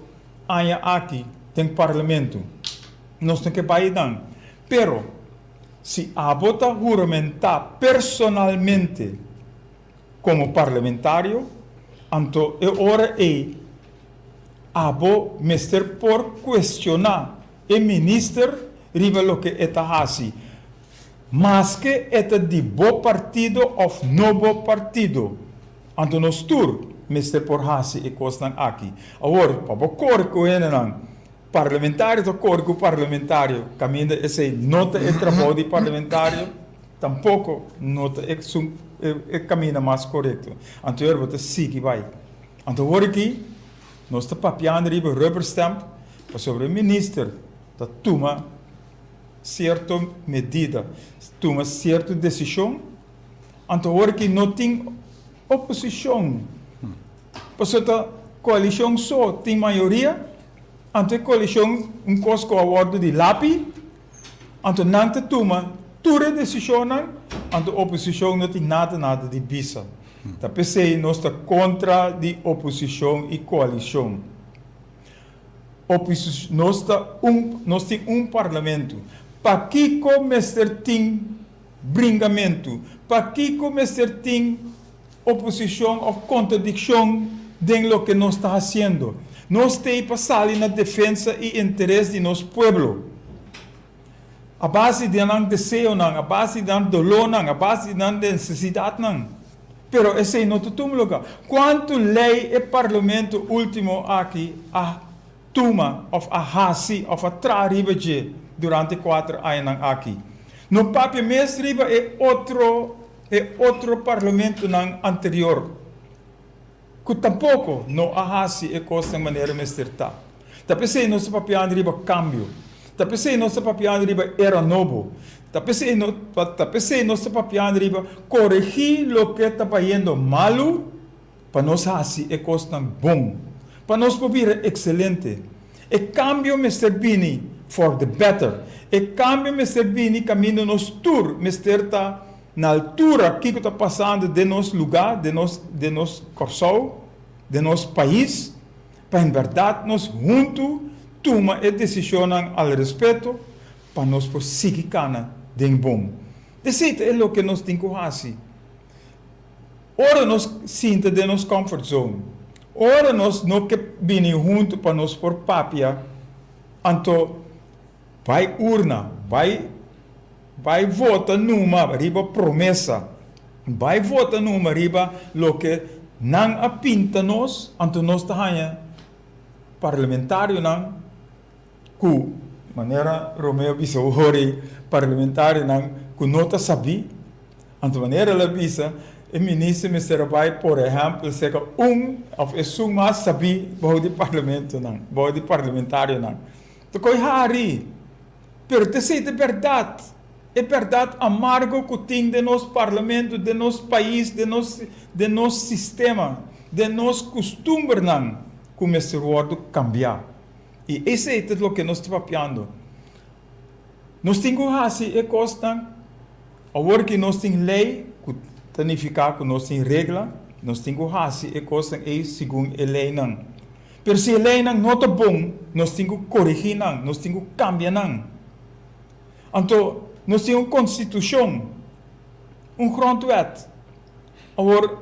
aña aki den parlamento. Nos no ke bai einan. Pero, si abo ta huramentá personalmente, Komo parlamentario, anto e ora ei abo mester por kuestioná e minister riba loke e ta hasi, maske e ta di bo partido òf no bo partido. Anto nos tur mester por hasi e kosnan aki. Awor, pa bo kore ku hendenan, parlamentario ta kore ku parlamentario, kaminda esei no ta e trabou di parlamentario. Tampoko no ta esun e kaminda mas korekto. Anto ora bo ta sigui bai. Anto awor aki nos ta papiando riba rubber stamp pasobra e minister ta tuma sierto medida, tuma sierto desishon. Anto awor aki no tin oposishon pasobra ta koalishon so tin mayoria. Anto e koalishon un kos ku a wòrdu di lapi. Anto nan ta tuma tur e desishonnan, anto oposishon no tin nada nada di bisa. Ta p'esei nos ta kontra di oposishon i koalishon. Oposish nos ta un nos tin un parlamento. Pakiko mester tin bringamentu? Pakiko mester tin oposishon òf kontradikshon den loke nos ta hasiendo? Nos t'ei pa sali na defensa i interes di nos pueblo. A base di nan deseonan, a base di nan dolónan, a base di nan nesesidatnan. Pero esei no ta tuma lugá. Kuantu lei e parlamento último aki a tuma òf a hasi òf a traha riba dje durante e kuater añanan aki? No papia mes riba e otro e otro parlamentonan anterior. Ku tampoko no a hasi e kosnan manera mester ta. Ta p'esei nos ta papiando riba kambio. Ta p'esei nos ta papiando riba era nobo. Ta p'esei no ta p'esei nos ta papiando riba koregí loke ta bayendo malu pa nos hasi e kosnan bon, pa nos por bira ekselente. E kambio mester bini for the better. E kambio mester bini kaminda nos tur mester ta Na altura kiko ta pasando den nos lugá, den nos den nos Kòrsou, den nos pais, pa en bèrdat nos huntu tuma e desishonnan al respeto pa nos por sigui kana den bon. Esei ta e loke nos tin ku hasi. Ora nos sinta den nos comfort zone, ora nos no ke bini huntu pa nos por papia, anto bai urna, bai Bai vota numa riba promesa. Bai vota numa riba loke nan a pinta nos, anto nos ta haña parlamentarionan ku, manera Romeo a bisa hori, parlamentarionan ku no ta sabí. Anto manera el a bisa, e minister mester a bai por ehèmpel serka un òf esun mas sabí bou di parlamentonan, bou di parlamentarionan. Ta koe hari. Pero t'esei ta bèrdat, e bèrdat amargo ku tin den nos parlamento, den nos pais, den nos den nos sistema, den nos kustumbernan ku mester wòrdu kambiá. I esei ta loke nos ta papiando. Nos tin ku hasi e kosnan awor ki nos tin lei ku ta nifiká ku nos tin regla, nos tin ku hasi e kosnan ei segun e leinan. Pero si e leinan no ta bon, nos tin ku korigí nan, nos tin ku kambia nan. Anto, nos tin un konstitushon, un grondwet. Awor,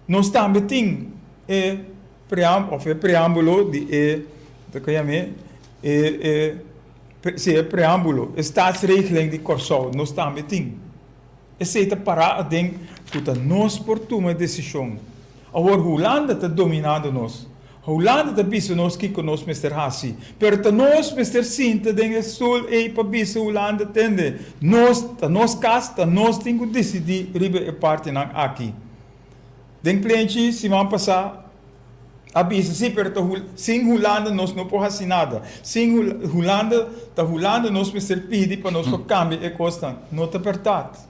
nos tambe tin e pream, òf e preámbulo di e, ta yam'é, e, e, si e preámbulo, e staatsregeling di Kòrsou, nos tambe tin. Esei ta pará aden ku ta nos por tuma e desishon. Awor Hulanda ta dominando nos. Hulanda ta bisa nos kiko nos mester hasi. Pero ta nos mester sinta den e stul ei pa bisa Hulanda, Tende, nos, ta nos kas, ta nos tin ku disidí riba e partinan aki. Den plenchi siman pasá a bisa, sí, pero ta sin Hulanda nos no por hasi nada. Sin Hulanda, ta Hulanda nos mester pidi pa nos por kambia e kosnan. No ta bèrdat.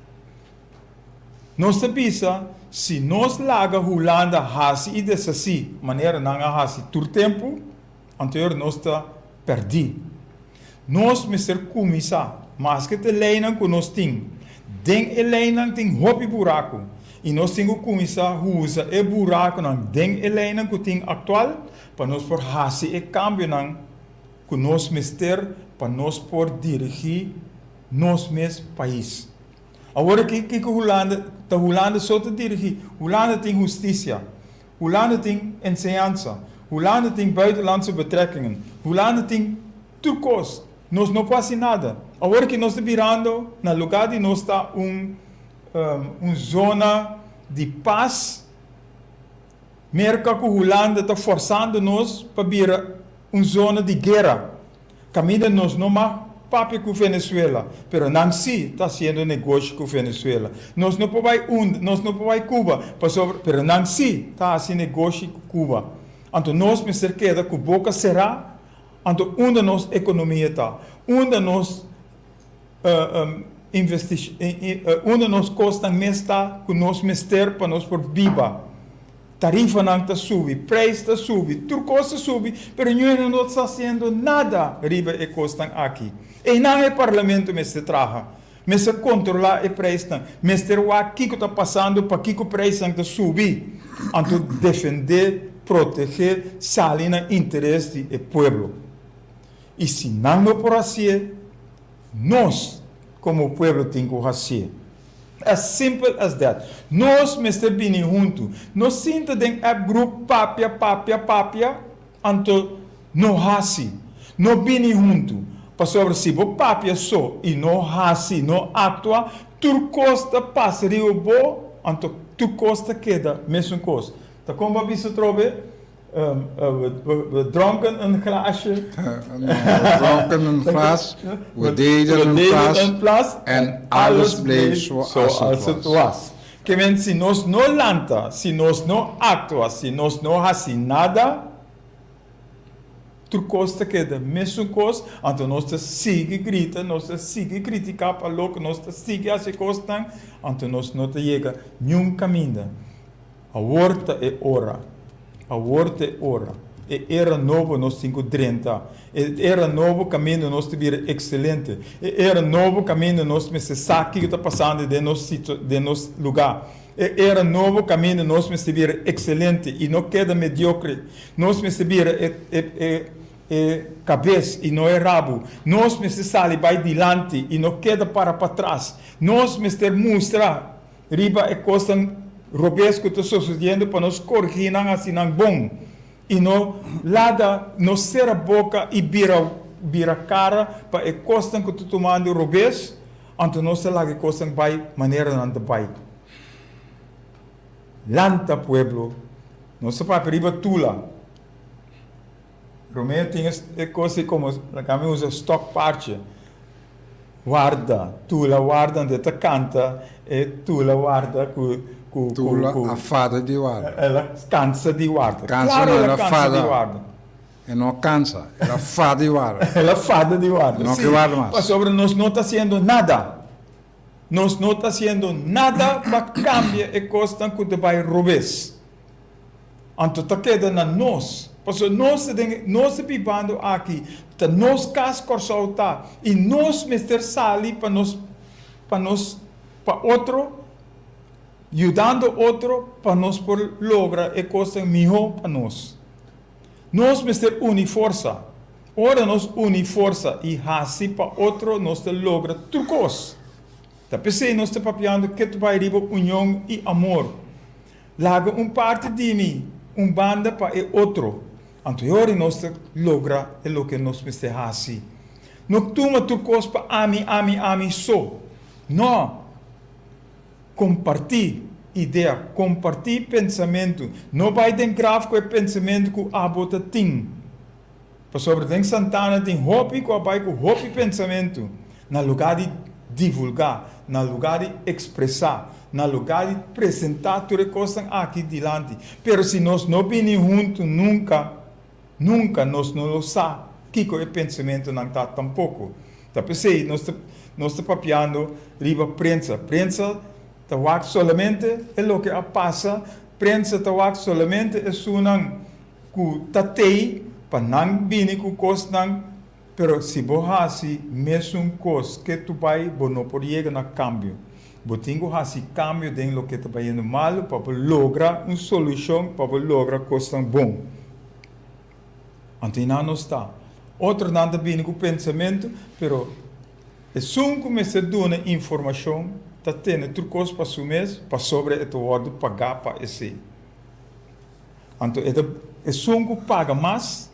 Nos ta bisa, si nos laga Hulanda hasi i deshasí manera nan a hasi tur tempu, anto nos ta pèrdí. Nos mester kuminsá, maske ta e leinan ku nos tin. Den e leinan tin hopi buraku i nos tin ku kuminsá usa e burakunan den e leinan ku tin aktual pa nos por hasi e kambionan ku nos mester pa nos por dirigí nos mes pais. Awor aki kiko Hulanda ta Hulanda so ta dirigí? Hulanda tin hustisia. Hulanda tin enseñansa, Hulanda tin buitenlandse betrekkingen, Hulanda tin tur kos. Nos no por hasi nada. Awor ki nos ta birando na lugar di nos ta un un zona di pas, Merka ku Hulanda ta forsando nos pa bira un zona di guera. Kaminda nos no mag papia ku Venezuela, pero nan sí ta hasiendo negoshi ku Venezuela. Nos no por bai unda, nos no por bai Cuba, pasobra, pero nan sí ta hasi negoshi ku Cuba. Anto nos mester keda ku boka será, anto unda nos ekonomia ta? Unda nos unda nos kosnan mes ta ku nos mester pa nos por biba? Tarifanan ta subi, prijs ta subi, tur kos ta subi, pero ñuena no ta hasiendo nada riba e kosnan aki. Einan e parlamento mester traha, mester kontrolá e prijsnan, mester wak kiko ta pasando, pakiko prijsnan ta subi, anto defendé, protegé, sali na interes di e pueblo. I si nan no por hasié, nos komo pueblo tin ku hasié. As simple as that. Nos mester bini huntu. No sinta den app group papia, papia, papia, anto no hasi. No bini huntu. Pasobra si bo papia so i no hasi, no aktua, tur kos ta pasa riba bo, anto tur kos ta keda mesun kos. Ta kon bo a bisa atrobe? We dronken een glaasje. We dronken een glas, we deden een plas en alles bleef zoals het was. Ke men si nos no lanta, si nos no aktua, si nos no hasi nada, tur kos ta keda mesun kos, anto nos ta sigui grita, nos ta sigui kritiká pa loke, nos ta sigui hasi kosnan, anto nos no ta yega niun kaminda. Awor ta e ora. Awor ta e ora. E era nobo nos tin ku drenta. E era nobo kaminda nos ta bira ekselente. E era nobo kaminda nos mester sa kiko ta pasando den nos situ, den nos lugá. E era nobo kaminda nos mester bira ekselente i no keda mediokre. Nos mester bira e, e, e, e kabes i no e rabu. Nos mester sali bai dilanti i no keda para patras. Nos mester mustra Riba e kosnan robes ku ta sosodiendo pa nos korigí nan hasi nan bon i no lada no sera boka i bira bira kara pa e kosnan ku ta tumando robes, anto nos ta laga e kosnan bai manera nan ta bai. Lanta pueblo, nos ta papia riba Tula. Romeo tin e kos ei komo laga mi usa stokpaardje. Warda, Tula warda, anto e ta kanta e Tula warda ku ku Tula a fada di warda. El a kansa di warda. Kansa Klaro no, el el a a kansa di fada. warda. E no a kansa, el a fada di warda. El a fada di warda, E no si. ke warda mas. Pasobra nos no ta hasiendo nada. Nos no ta hasiendo nada pa kambia e kosnan ku ta bai robes. Anto ta keda na nos, pasobra nos ta den, nos ta bibando aki, ta nos kas Kòrsou ta, i nos mester sali pa nos, pa nos, pa otro, yudando otro pa nos por logra e kosnan mihó pa nos. Nos mester uni forsa. Ora nos uni forsa i hasi pa otro nos ta logra tur kos. Ta p'esei nos ta papiando ke ta bai riba union i amor. Laga un parti di mi un banda pa e otro, anto e ora nos ta logra e loke nos mester hasi. No tuma tur kos pa ami, ami, ami so. No! Kompartí idea, kompartí pensamentu. No bai den graf ku e pensamentu ku abo ta tin. Pasobra den Santana tin hopi ku a bai ku hopi pensamentu, na lugá di divulgá, na lugá di ekspresá, na lugá di presentá tur e kosnan aki dilanti. Pero si nos no bini huntu nunka, nunka nos no lo sa kiko e pensamentunan ta tampoko. Ta p'esei nos ta nos ta papiando riba prensa. Prensa ta wak solamente e loke a pasa, prensa ta wak solamente esunnan Ku ta tei pa nan bini ku kosnan, pero si bo hasi mesun kos ke tu bai bo no por yega na kambio. Bo tin ku hasi kambio den loke ta bayendo malu pa bo logra un solushon, pa bo logra kosnan bon. Anto einan nos ta. Otronan ta bini ku pensamentu, pero esun ku mester duna informashon ta tene tur kos pa su mes pasobra e ta wòrdu pagá pa esei. Anto e ta esun ku paga mas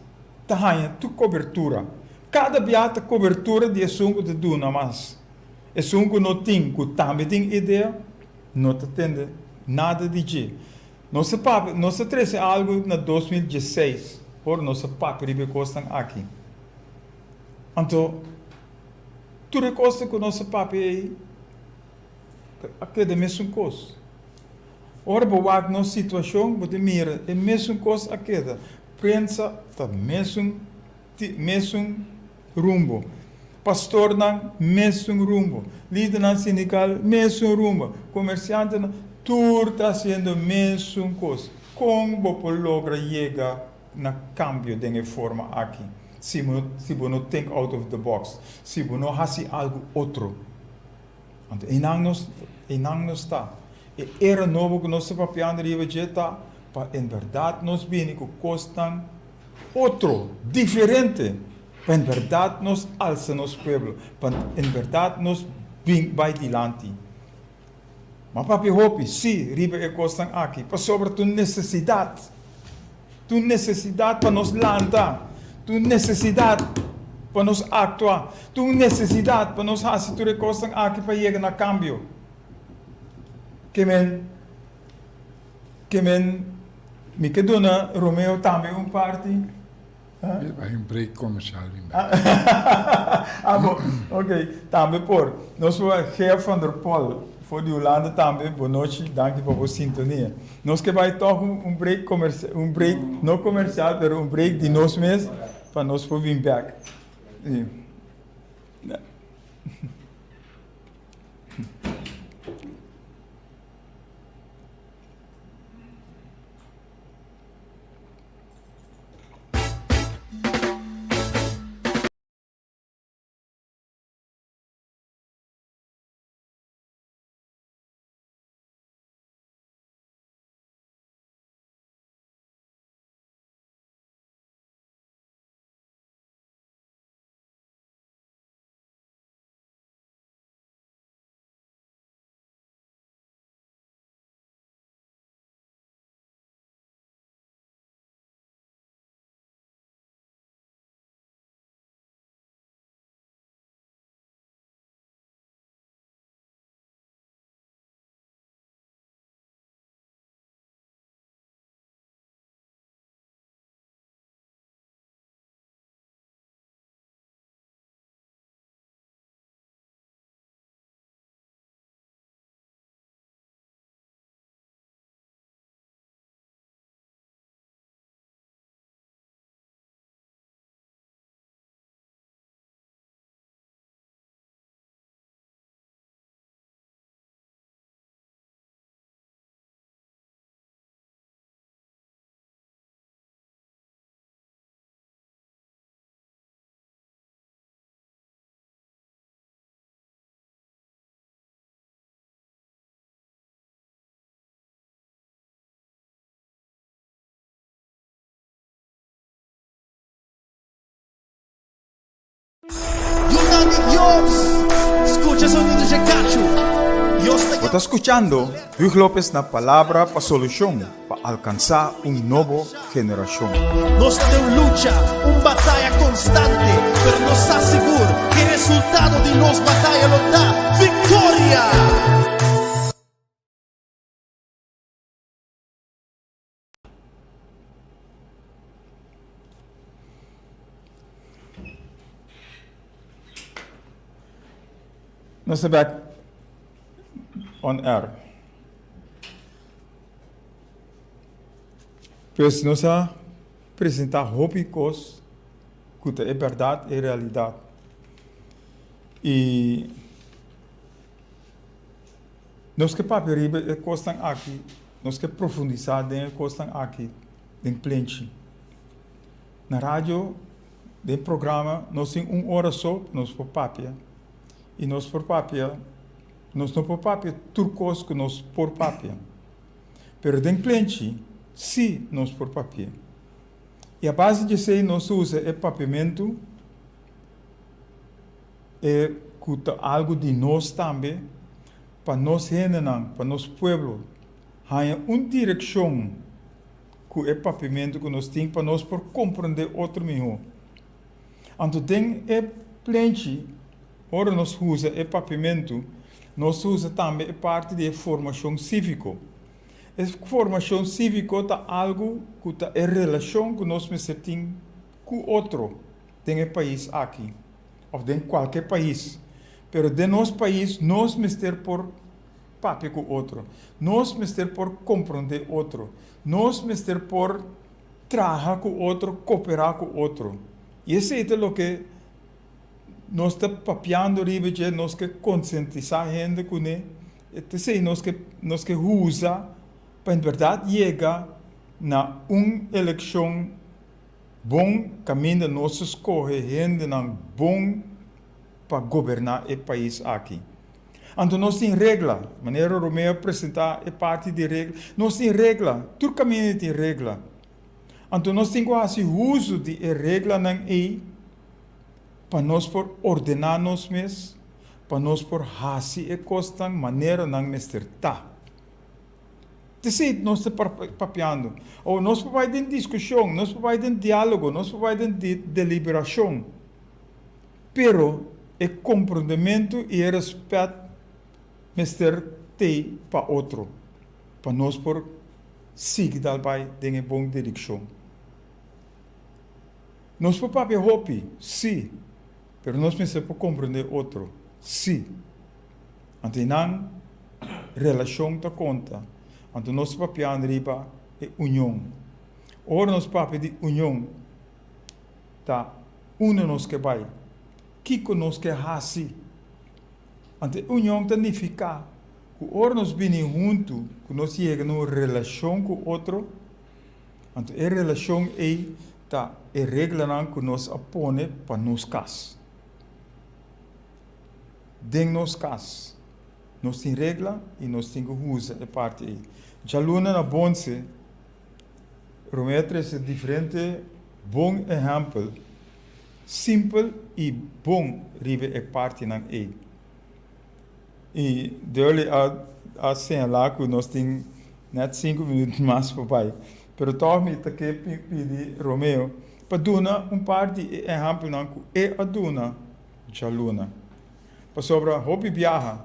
ta haña tur kobertura. Kada bia ta kobertura di esun ku ta duna mas. Esun ku no tin, ku tambe tin idea, no ta tende nada di dje. Nos a papia, nos a trese algu na 2016, ora nos a papia riba e kosnan aki. Anto tur e kosnan ku nos a papia ei a keda mesun kos. Ora bo wak nos situacion bo ta mira e mesun cos a keda. Prensa ta mesun mesun rumbo. Pastornan mesun rumbo. Lidernan sindical mesun rumbo. Comerciantenan tur ta haciendo mesun cos. Con bo por logra yega na cambio den e forma aki si si bo no think out of the box, si bo no haci algo otro? Anto einan nos, einan nos ta. E era nobo ku nos ta papiando riba dje ta pa en bèrdat nos bini ku kosnan otro, diferente. Pa en bèrdat nos alsa nos pueblo, pa en bèrdat nos bin bai dilanti. Ma papia hopi, sí, riba e kosnan aki, pasobra ta un nesesidat. Ta un nesesidat pa nos lanta, ta un nesesidat pa nos aktua, ta un nesesidat pa nos hasi tur e kosnan aki pa yega na kambio. Ke men, ke men, mi ke duna Romeo tambe un parti. Mi bai un break comercial bin bek. Ah bo, ok, tambe por. Nos por bai Gea van der Pol for di Hulanda tambe, bo nochi, danki pa bo sintonia. Nos ke bai tog un break comercial, un break no comercial pero un break di nos mes pa nos por bin bek. Yunan di Dios, scucha sonido dje cachu. Dios ta Bo ta skuchando Huug Lopez na Palabra pa Solushon pa alkansá un nobo generashon. Nos ta den un lucha, un bataya constante, pero nos sa sigur cu e resultado di nos bataya lo ta victoria! Nos ta back on air. Pues nos a presenta hopi cos cu ta e berdad, e realidad. Y Nos ke papia riba e kosnan aki, nos ke profundisá den e kosnan aki den plenchi. Na radio, den programa, nos tin un ora so pa nos por papia. I nos por papia, nos no por papia tur kos ku nos por papia. Pero den plenchi sí nos por papia. I a base di esei nos usa e papiamentu. E ku ta algu di nos tambe, pa nos hendenan, pa nos pueblo haña un direkshon ku e papiamentu ku nos tin pa nos por komprendé otro mihó. Anto den e plenchi, ora nos usa e papiamentu, nos ta usa tambe e parti di e formashon síviko. E formashon síviko ta algu ku ta e relashon ku nos mester tin ku otro den e pais aki. Of den kualke pais. Pero den nos pais nos mester por papia ku otro. Nos mester por komprondé otro. Nos mester por traha ku otro, koperá ku otro. I esei ta loke nos ta papiando riba dje, nos ke konsientisá hende kuné. Esei nos ke nos ke usa pa en bèrdat yega na un elekshon. Bon kaminda nos ta skohe hendenan bon pa goberná e pais aki. Anto nos tin regla, manera Romeo a presentá e parti di regla, nos tin regla, tur kaminda tin regla. Anto nos tin ku hasi uso di e reglanan ei. Pa nos por ordená nos mes, pa nos por hasi e kosnan manera nan mester ta. T'esei nos ta papiando. Awor, nos por bai den diskushon, nos por bai den diálogo, nos por bai den deliberashon, pero e komprondementu i e rèspèt mester t'ei pa otro, pa nos por sigui dal bai den e bon direkshon. Nos por papia hopi, sí, pero nos mester por komprondé otro, sí. Anto e nan relashon ta konta. Anto nos ta papiando riba e union. Ora nos papia di union, ta unda nos ke bai, kiko nos ke hasi. Anto e union ta nifiká ku ora nos bini huntu, ku nos yega na un relashon ku otro, anto e relashon ei ta e reglanan ku nos a pone pa nos kas. Den nos kas nos tin regla i nos tin ku usa e parti ei. Djaluna na Bonse, Romeo a trese diferente bon ehèmpel simpel i bon riba e partinan ei. I Durley a a señalá ku nos tin nèt sinku minüt mas pa bai. Pero tòg mi ta ke pidi Romeo pa duna un par di e ehèmpelnan ku e a duna djaluna. Pasobra hopi biaha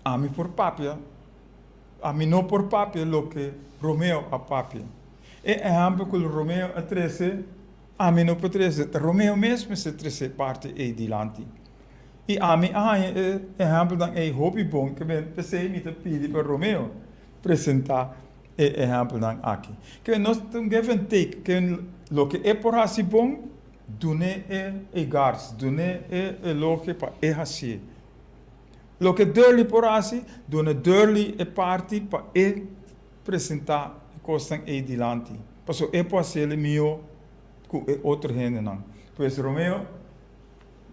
ami por papia, ami no por papia loke Romeo a papia. E ehèmpel ku Romeo a trese, ami no por trese. Ta Romeo mes mester trese e parti ei dilanti. I ami a haña e ehèmpelnan ei hopi bon, ke men p'esei mi ta pidi pa Romeo presentá e ehèmpelnan aki. Ke men nos ta un give and take, ke loke e por hasi bon, Dun'é e egards, dun'é e elogio pa e hasié. Loke Durley por hasi, duna Durley e parti pa e presentá e kosnan ei dilanti, pasobra e por hasiel mihó ku e otro hendenan. Pues Romeo,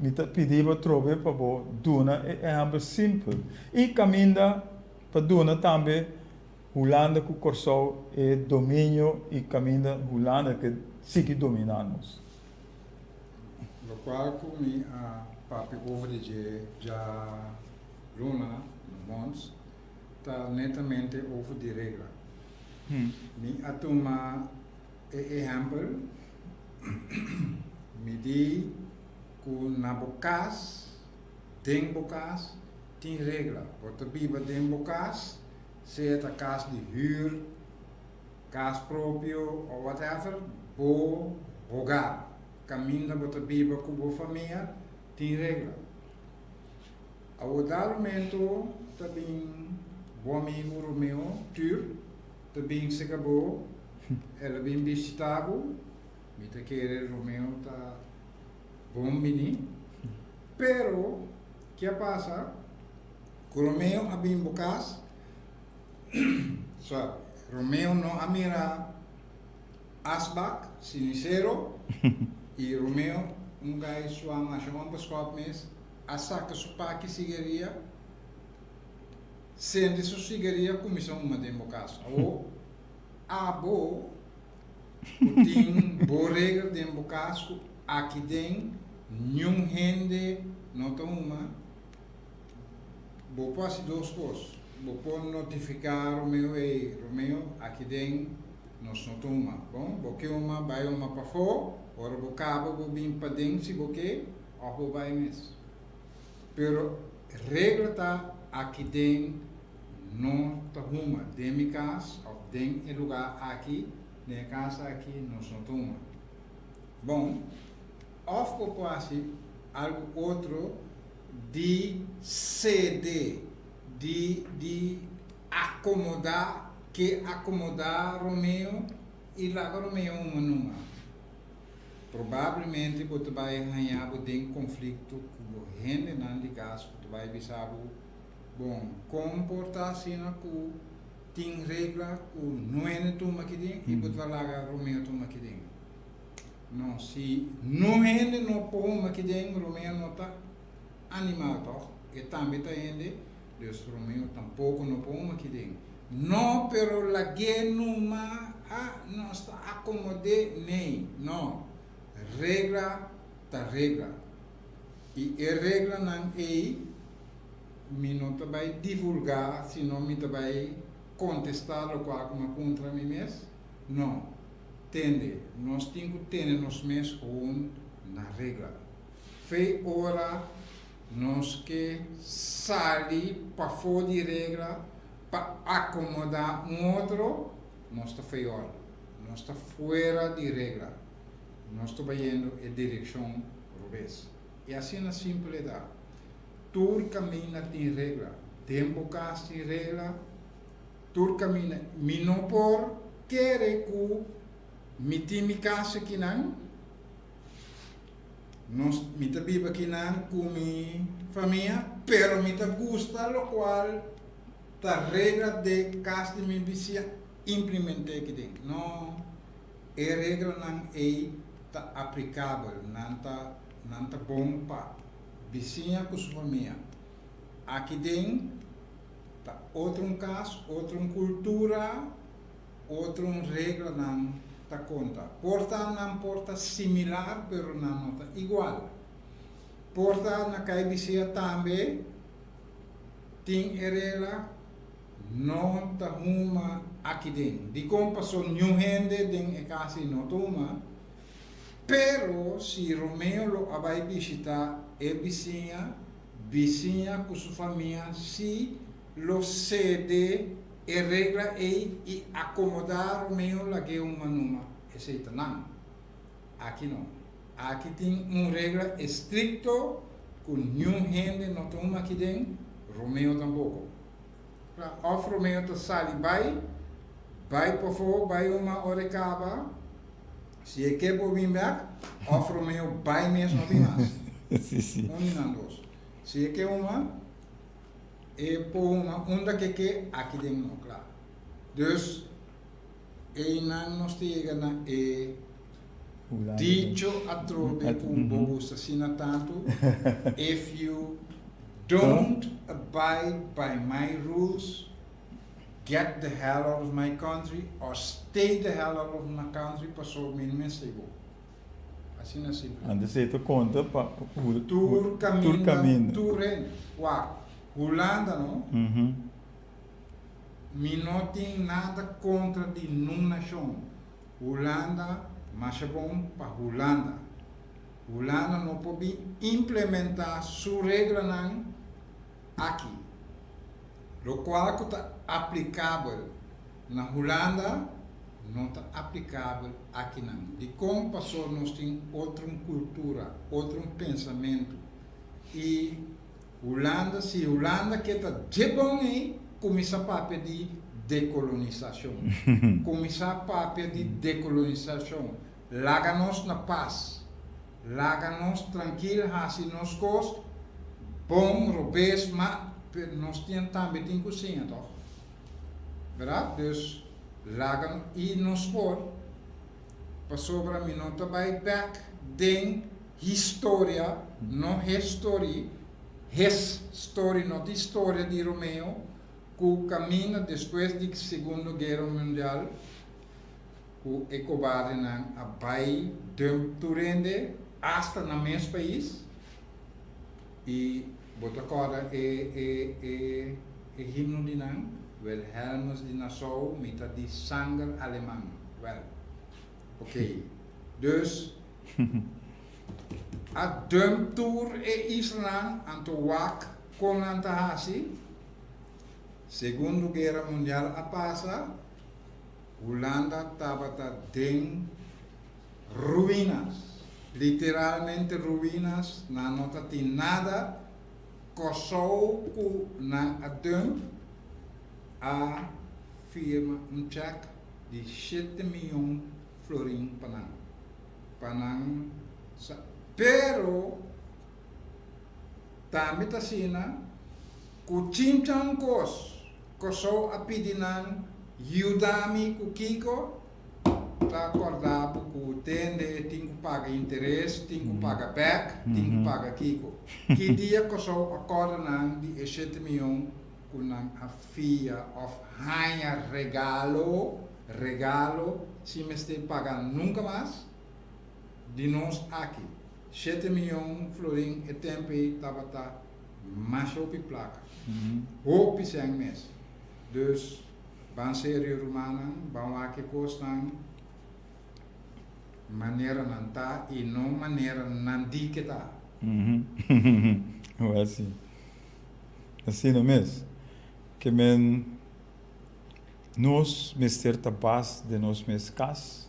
mi ta pidi bo trobe pa bo duna e ehèmpel simpel i kaminda pa duna tambe Hulanda ku Kòrsou e dominio i kaminda Hulanda ke sigui dominá nos. Lokual ku mi a papia over di dje dja luna na Mons ta netamente over di regla. Mi a tuma e ehèmpel, mi di ku na bo kas, den bo kas tin regla. Bo ta biba den bo kas. Sea ta kas di hür, kas propio o whatever, bo hogar, kaminda bo ta biba ku bo famia, tin regla. Awor dado momento ta bin bo amigu Romeo Tur ta bin seka bo, el a bin bishita bo, mi ta kere Romeo ta bon bini, pero ke a pasa? Ku Romeo a bin bo kas, sorry, Romeo no a mira asbak, sinisero, i Romeo, un gai sua masha onbeskòp mes, a saka su paki sigaria, sende su sigaria, kuminsá huma den bo kas. Awor, abo ku tin bo regla den bo kas ku aki den niun hende no ta huma, Bo por hasi dos kos. Bo por notifiká Romeo, Ey, Romeo, aki den nos no ta huma. Bon, bo ke huma, bai huma pafó. Ora bo kaba bo bin paden si bo ke, òf bo bai mes. Pero regla ta aki den no ta huma. Den mi kas òf den e lugá aki, den e kas aki nos no ta huma. Bon, òf bo por hasi algu otro di sede, di di akomodá, ke akomodá Romeo i laga Romeo huma numa. Probablemente bo ta bai haña bo den konflikto ku bo hendenan di kas ku ta bai bisa bo, bon, kon por ta asina ku tin regla ku no hende tuma kidin i bo ta laga Romeo tuma kidin? No, si no hende no por huma kiden, Romeo no ta animal toch? E tambe ta hende, dus Romeo tampoco no por huma kiden. No, pero lag'é numa, ah, nos ta acomod'é, nee, no. Regla ta regla. I e reglanan ei mi no ta bai divulgá, sino mi ta bai kontestá lokual ku mi a puntra mi mes. No. Tende, nos tin ku tene nos mes gewoon na regla. Fe ora nos ke sali pafó di regla pa akomodá un otro, nos ta feòl. Nos ta fuera di regla. Nos ta bayendo e direkshon robes. E asina simpel e ta. Tur kaminda tin regla. Den bo kas tin regla. Tur kaminda. Mi no por kere ku mi tin mi kas akinan, nos, mi ta biba akinan ku mi famia, pero mi ta gusta lokual ta regla de kas di mi bisia implement'é aki den. No. E reglanan ei ta aplikabel, nan ta nan ta bon pa bisiña ku su famia. Aki den ta otro un kas, otro un kultura, otro un reglanan ta konta. Por ta nan por ta similar pero nan no ta igual. Por ta na kai bisiña tambe tin e regla. No ta huma aki den. Dikon? Paso niun hende den e kas ei no ta huma. Pero si Romeo lo a bai bishita e bisiña, bisiña ku su famia si lo sede e regla ei i akomodá Romeo lag'é huma numa. Esei ta nan. Aki no. Aki tin un regla estrikto ku niun hende no ta huma aki den, Romeo tampoko. Kla, òf Romeo ta sali bai, bai pafó, bai huma ora e kaba, si e ke por bin bèk, òf Romeo bai mes no bin mas. Sí, sí. Un di nan dos. Si e ke huma, e por huma unda ke ke, aki den no, kla. Dus, Einan nos ta yega na e dicho atrobe ku bo gusta asina tantu, If you don't abide by my rules, get the hell out of my country or stay the hell out of my country paso mi no mester bo. Asina simpel. Antes ei ta konta pa Tur kaminda, tur hende. Wak, Hulanda no. Mi no tin nada kontra di nun nashon. Hulanda masha bon pa Hulanda. Hulanda no por bin implementá su reglanan aki. Lokual ku ta aplikabel na Hulanda no ta aplikabel akinan. Dikon? Paso nos tin otro kultura, otro pensamentu i. Hulanda, si Hulanda ke ta dje bon ei, kuminsá papia di dekolonisashon. Kuminsá papia di dekolonisashon. Laga nos na pas. Laga nos trankil hasi nos kos, bon, robes, ma nos tin tambe tin ku siña tòg. Bèrdat? Dus laga i nos por, pasobra mi no ta bai bèk den. Historia, no hestory, his story no ta historia di Romeo ku kaminda despues di Segundo Guera Mundial ku e kobardenan a bai dump tur hende asta nan mes pais i bo ta kòrda e e e e himno di nan Wilhelmus di Nassau mi ta di sanger aleman wèl ok dus A dump tur e islanan anto wak kon nan ta hasi. Segundo Guera Mundial a pasa, Hulanda tabata den ruinas, literalmente ruinas, nan no ta tin nada. Kòrsou ku nan a dump a firma un chèk di shete miyon florin pa nan. Pa nan sa. Pero tambe ta asina ku chinchan kos Kòrsou a pidi nan yuda mi ku kiko, ta kòrda bo ku tende tin ku paga interes, tin ku paga bèk, tin ku paga kiko. Ki dia Kòrsou a kòrda nan di e shete miyon ku nan a fia òf haña regalo Regalo sin mester paga nunca mas di nos aki. Shete miyon florin e tempo ei tabata masha hopi plaka. Hopi sèn mes. Dus, ban serio rumannan, ban wak e kosnan manera nan ta i no manera nan di ke ta. Wèl si. Asina mes. Ke men nos mester ta bas den nos mes kas.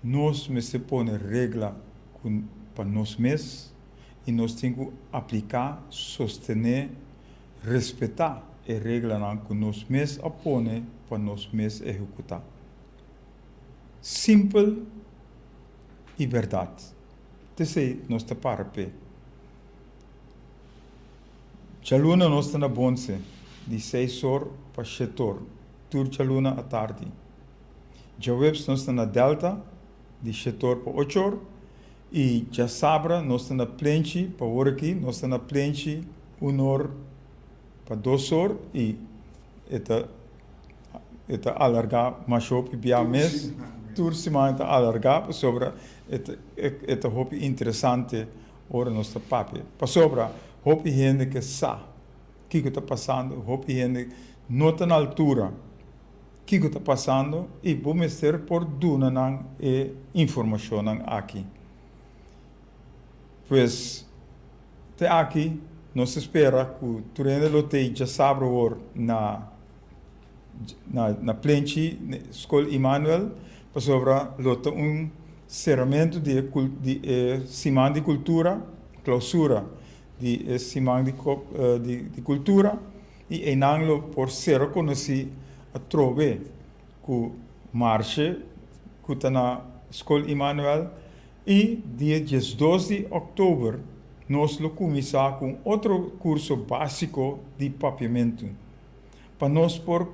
Nos mester pone regla ku pa nos mes i nos tin ku apliká, sostené, respetá e reglanan ku nos mes a pone pa nos mes ehekutá. Simpel i bèrdat. T'esei nos ta para p'e. Djaluna nos ta na Bonse di seis or pa shet'or, tur djaluna atardi. Djaweps nos ta na Delta di shet'or pa och'or i djasabra nos ta na Plenchi pa ora aki nos ta na Plenchi un'or pa dos'or i e ta e ta alargá masha hopi bia mes. Tur siman e ta alargá pasobra e ta e ta hopi interesante ora nos ta papia. Pasobra hopi hende ke sa kiko ta pasando, hopi hende no ta na altura. Kiko ta pasando i bo mester por duna nan e informashonnan aki. Pues, te aki nos ta spera ku tur hende lo tei djasabra awor na na na plenchi Skol Immanuel pasobra lo ta un seramentu di e di e siman di kultura, klausura di e siman di di kultura. I einan lo por ser konosí atrobe ku marshe ku ta na Skol Immanuel i dia 12 di òktober nos lo kuminsá ku un otro kurso básiko di papiamentu pa nos por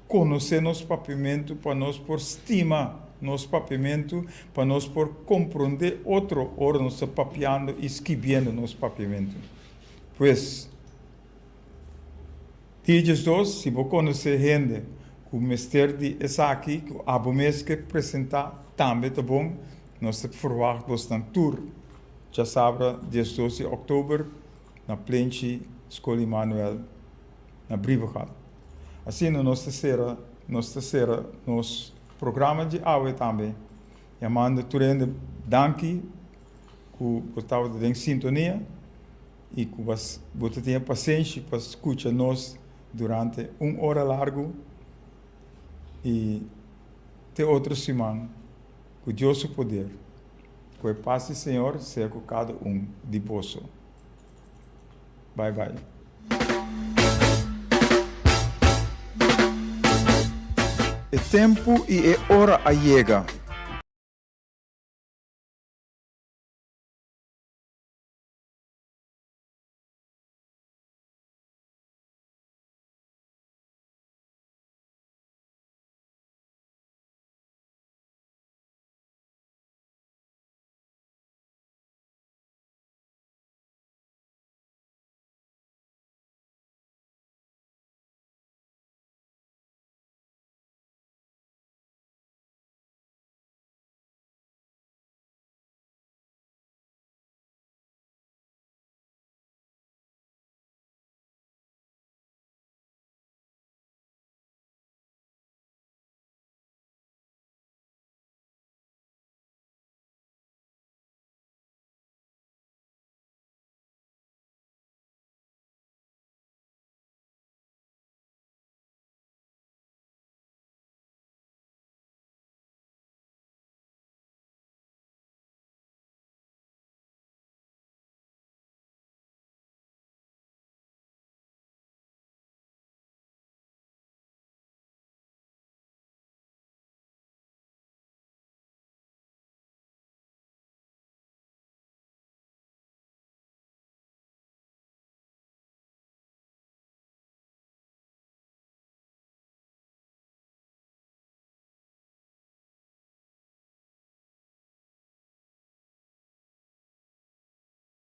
konosé nos papiamentu, pa nos por stima nos papiamentu, pa nos por komprondé otro ora nos ta papiando i skibiendo nos papiamentu. Pues. Dia 12, si bo konosé hende ku mester di esaki, ku abo mes ke presentá, tambe ta bon. Nos ta ferwagt bosnan tur djasabra 12 di òktober na Plenchi Skol Immanuel na Brievengat. Asina nos ta sera nos ta sera nos programa di awe tambe, yamando tur hende danki ku bo tabata den sintonia. i ku bo ta tin e pasenshi pa skucha nos durante un ora largu i te otro siman ku Dios su poder. Ku e pas di Señor sea ku kada un di boso. Bai bai. E tempu i e ora a yega.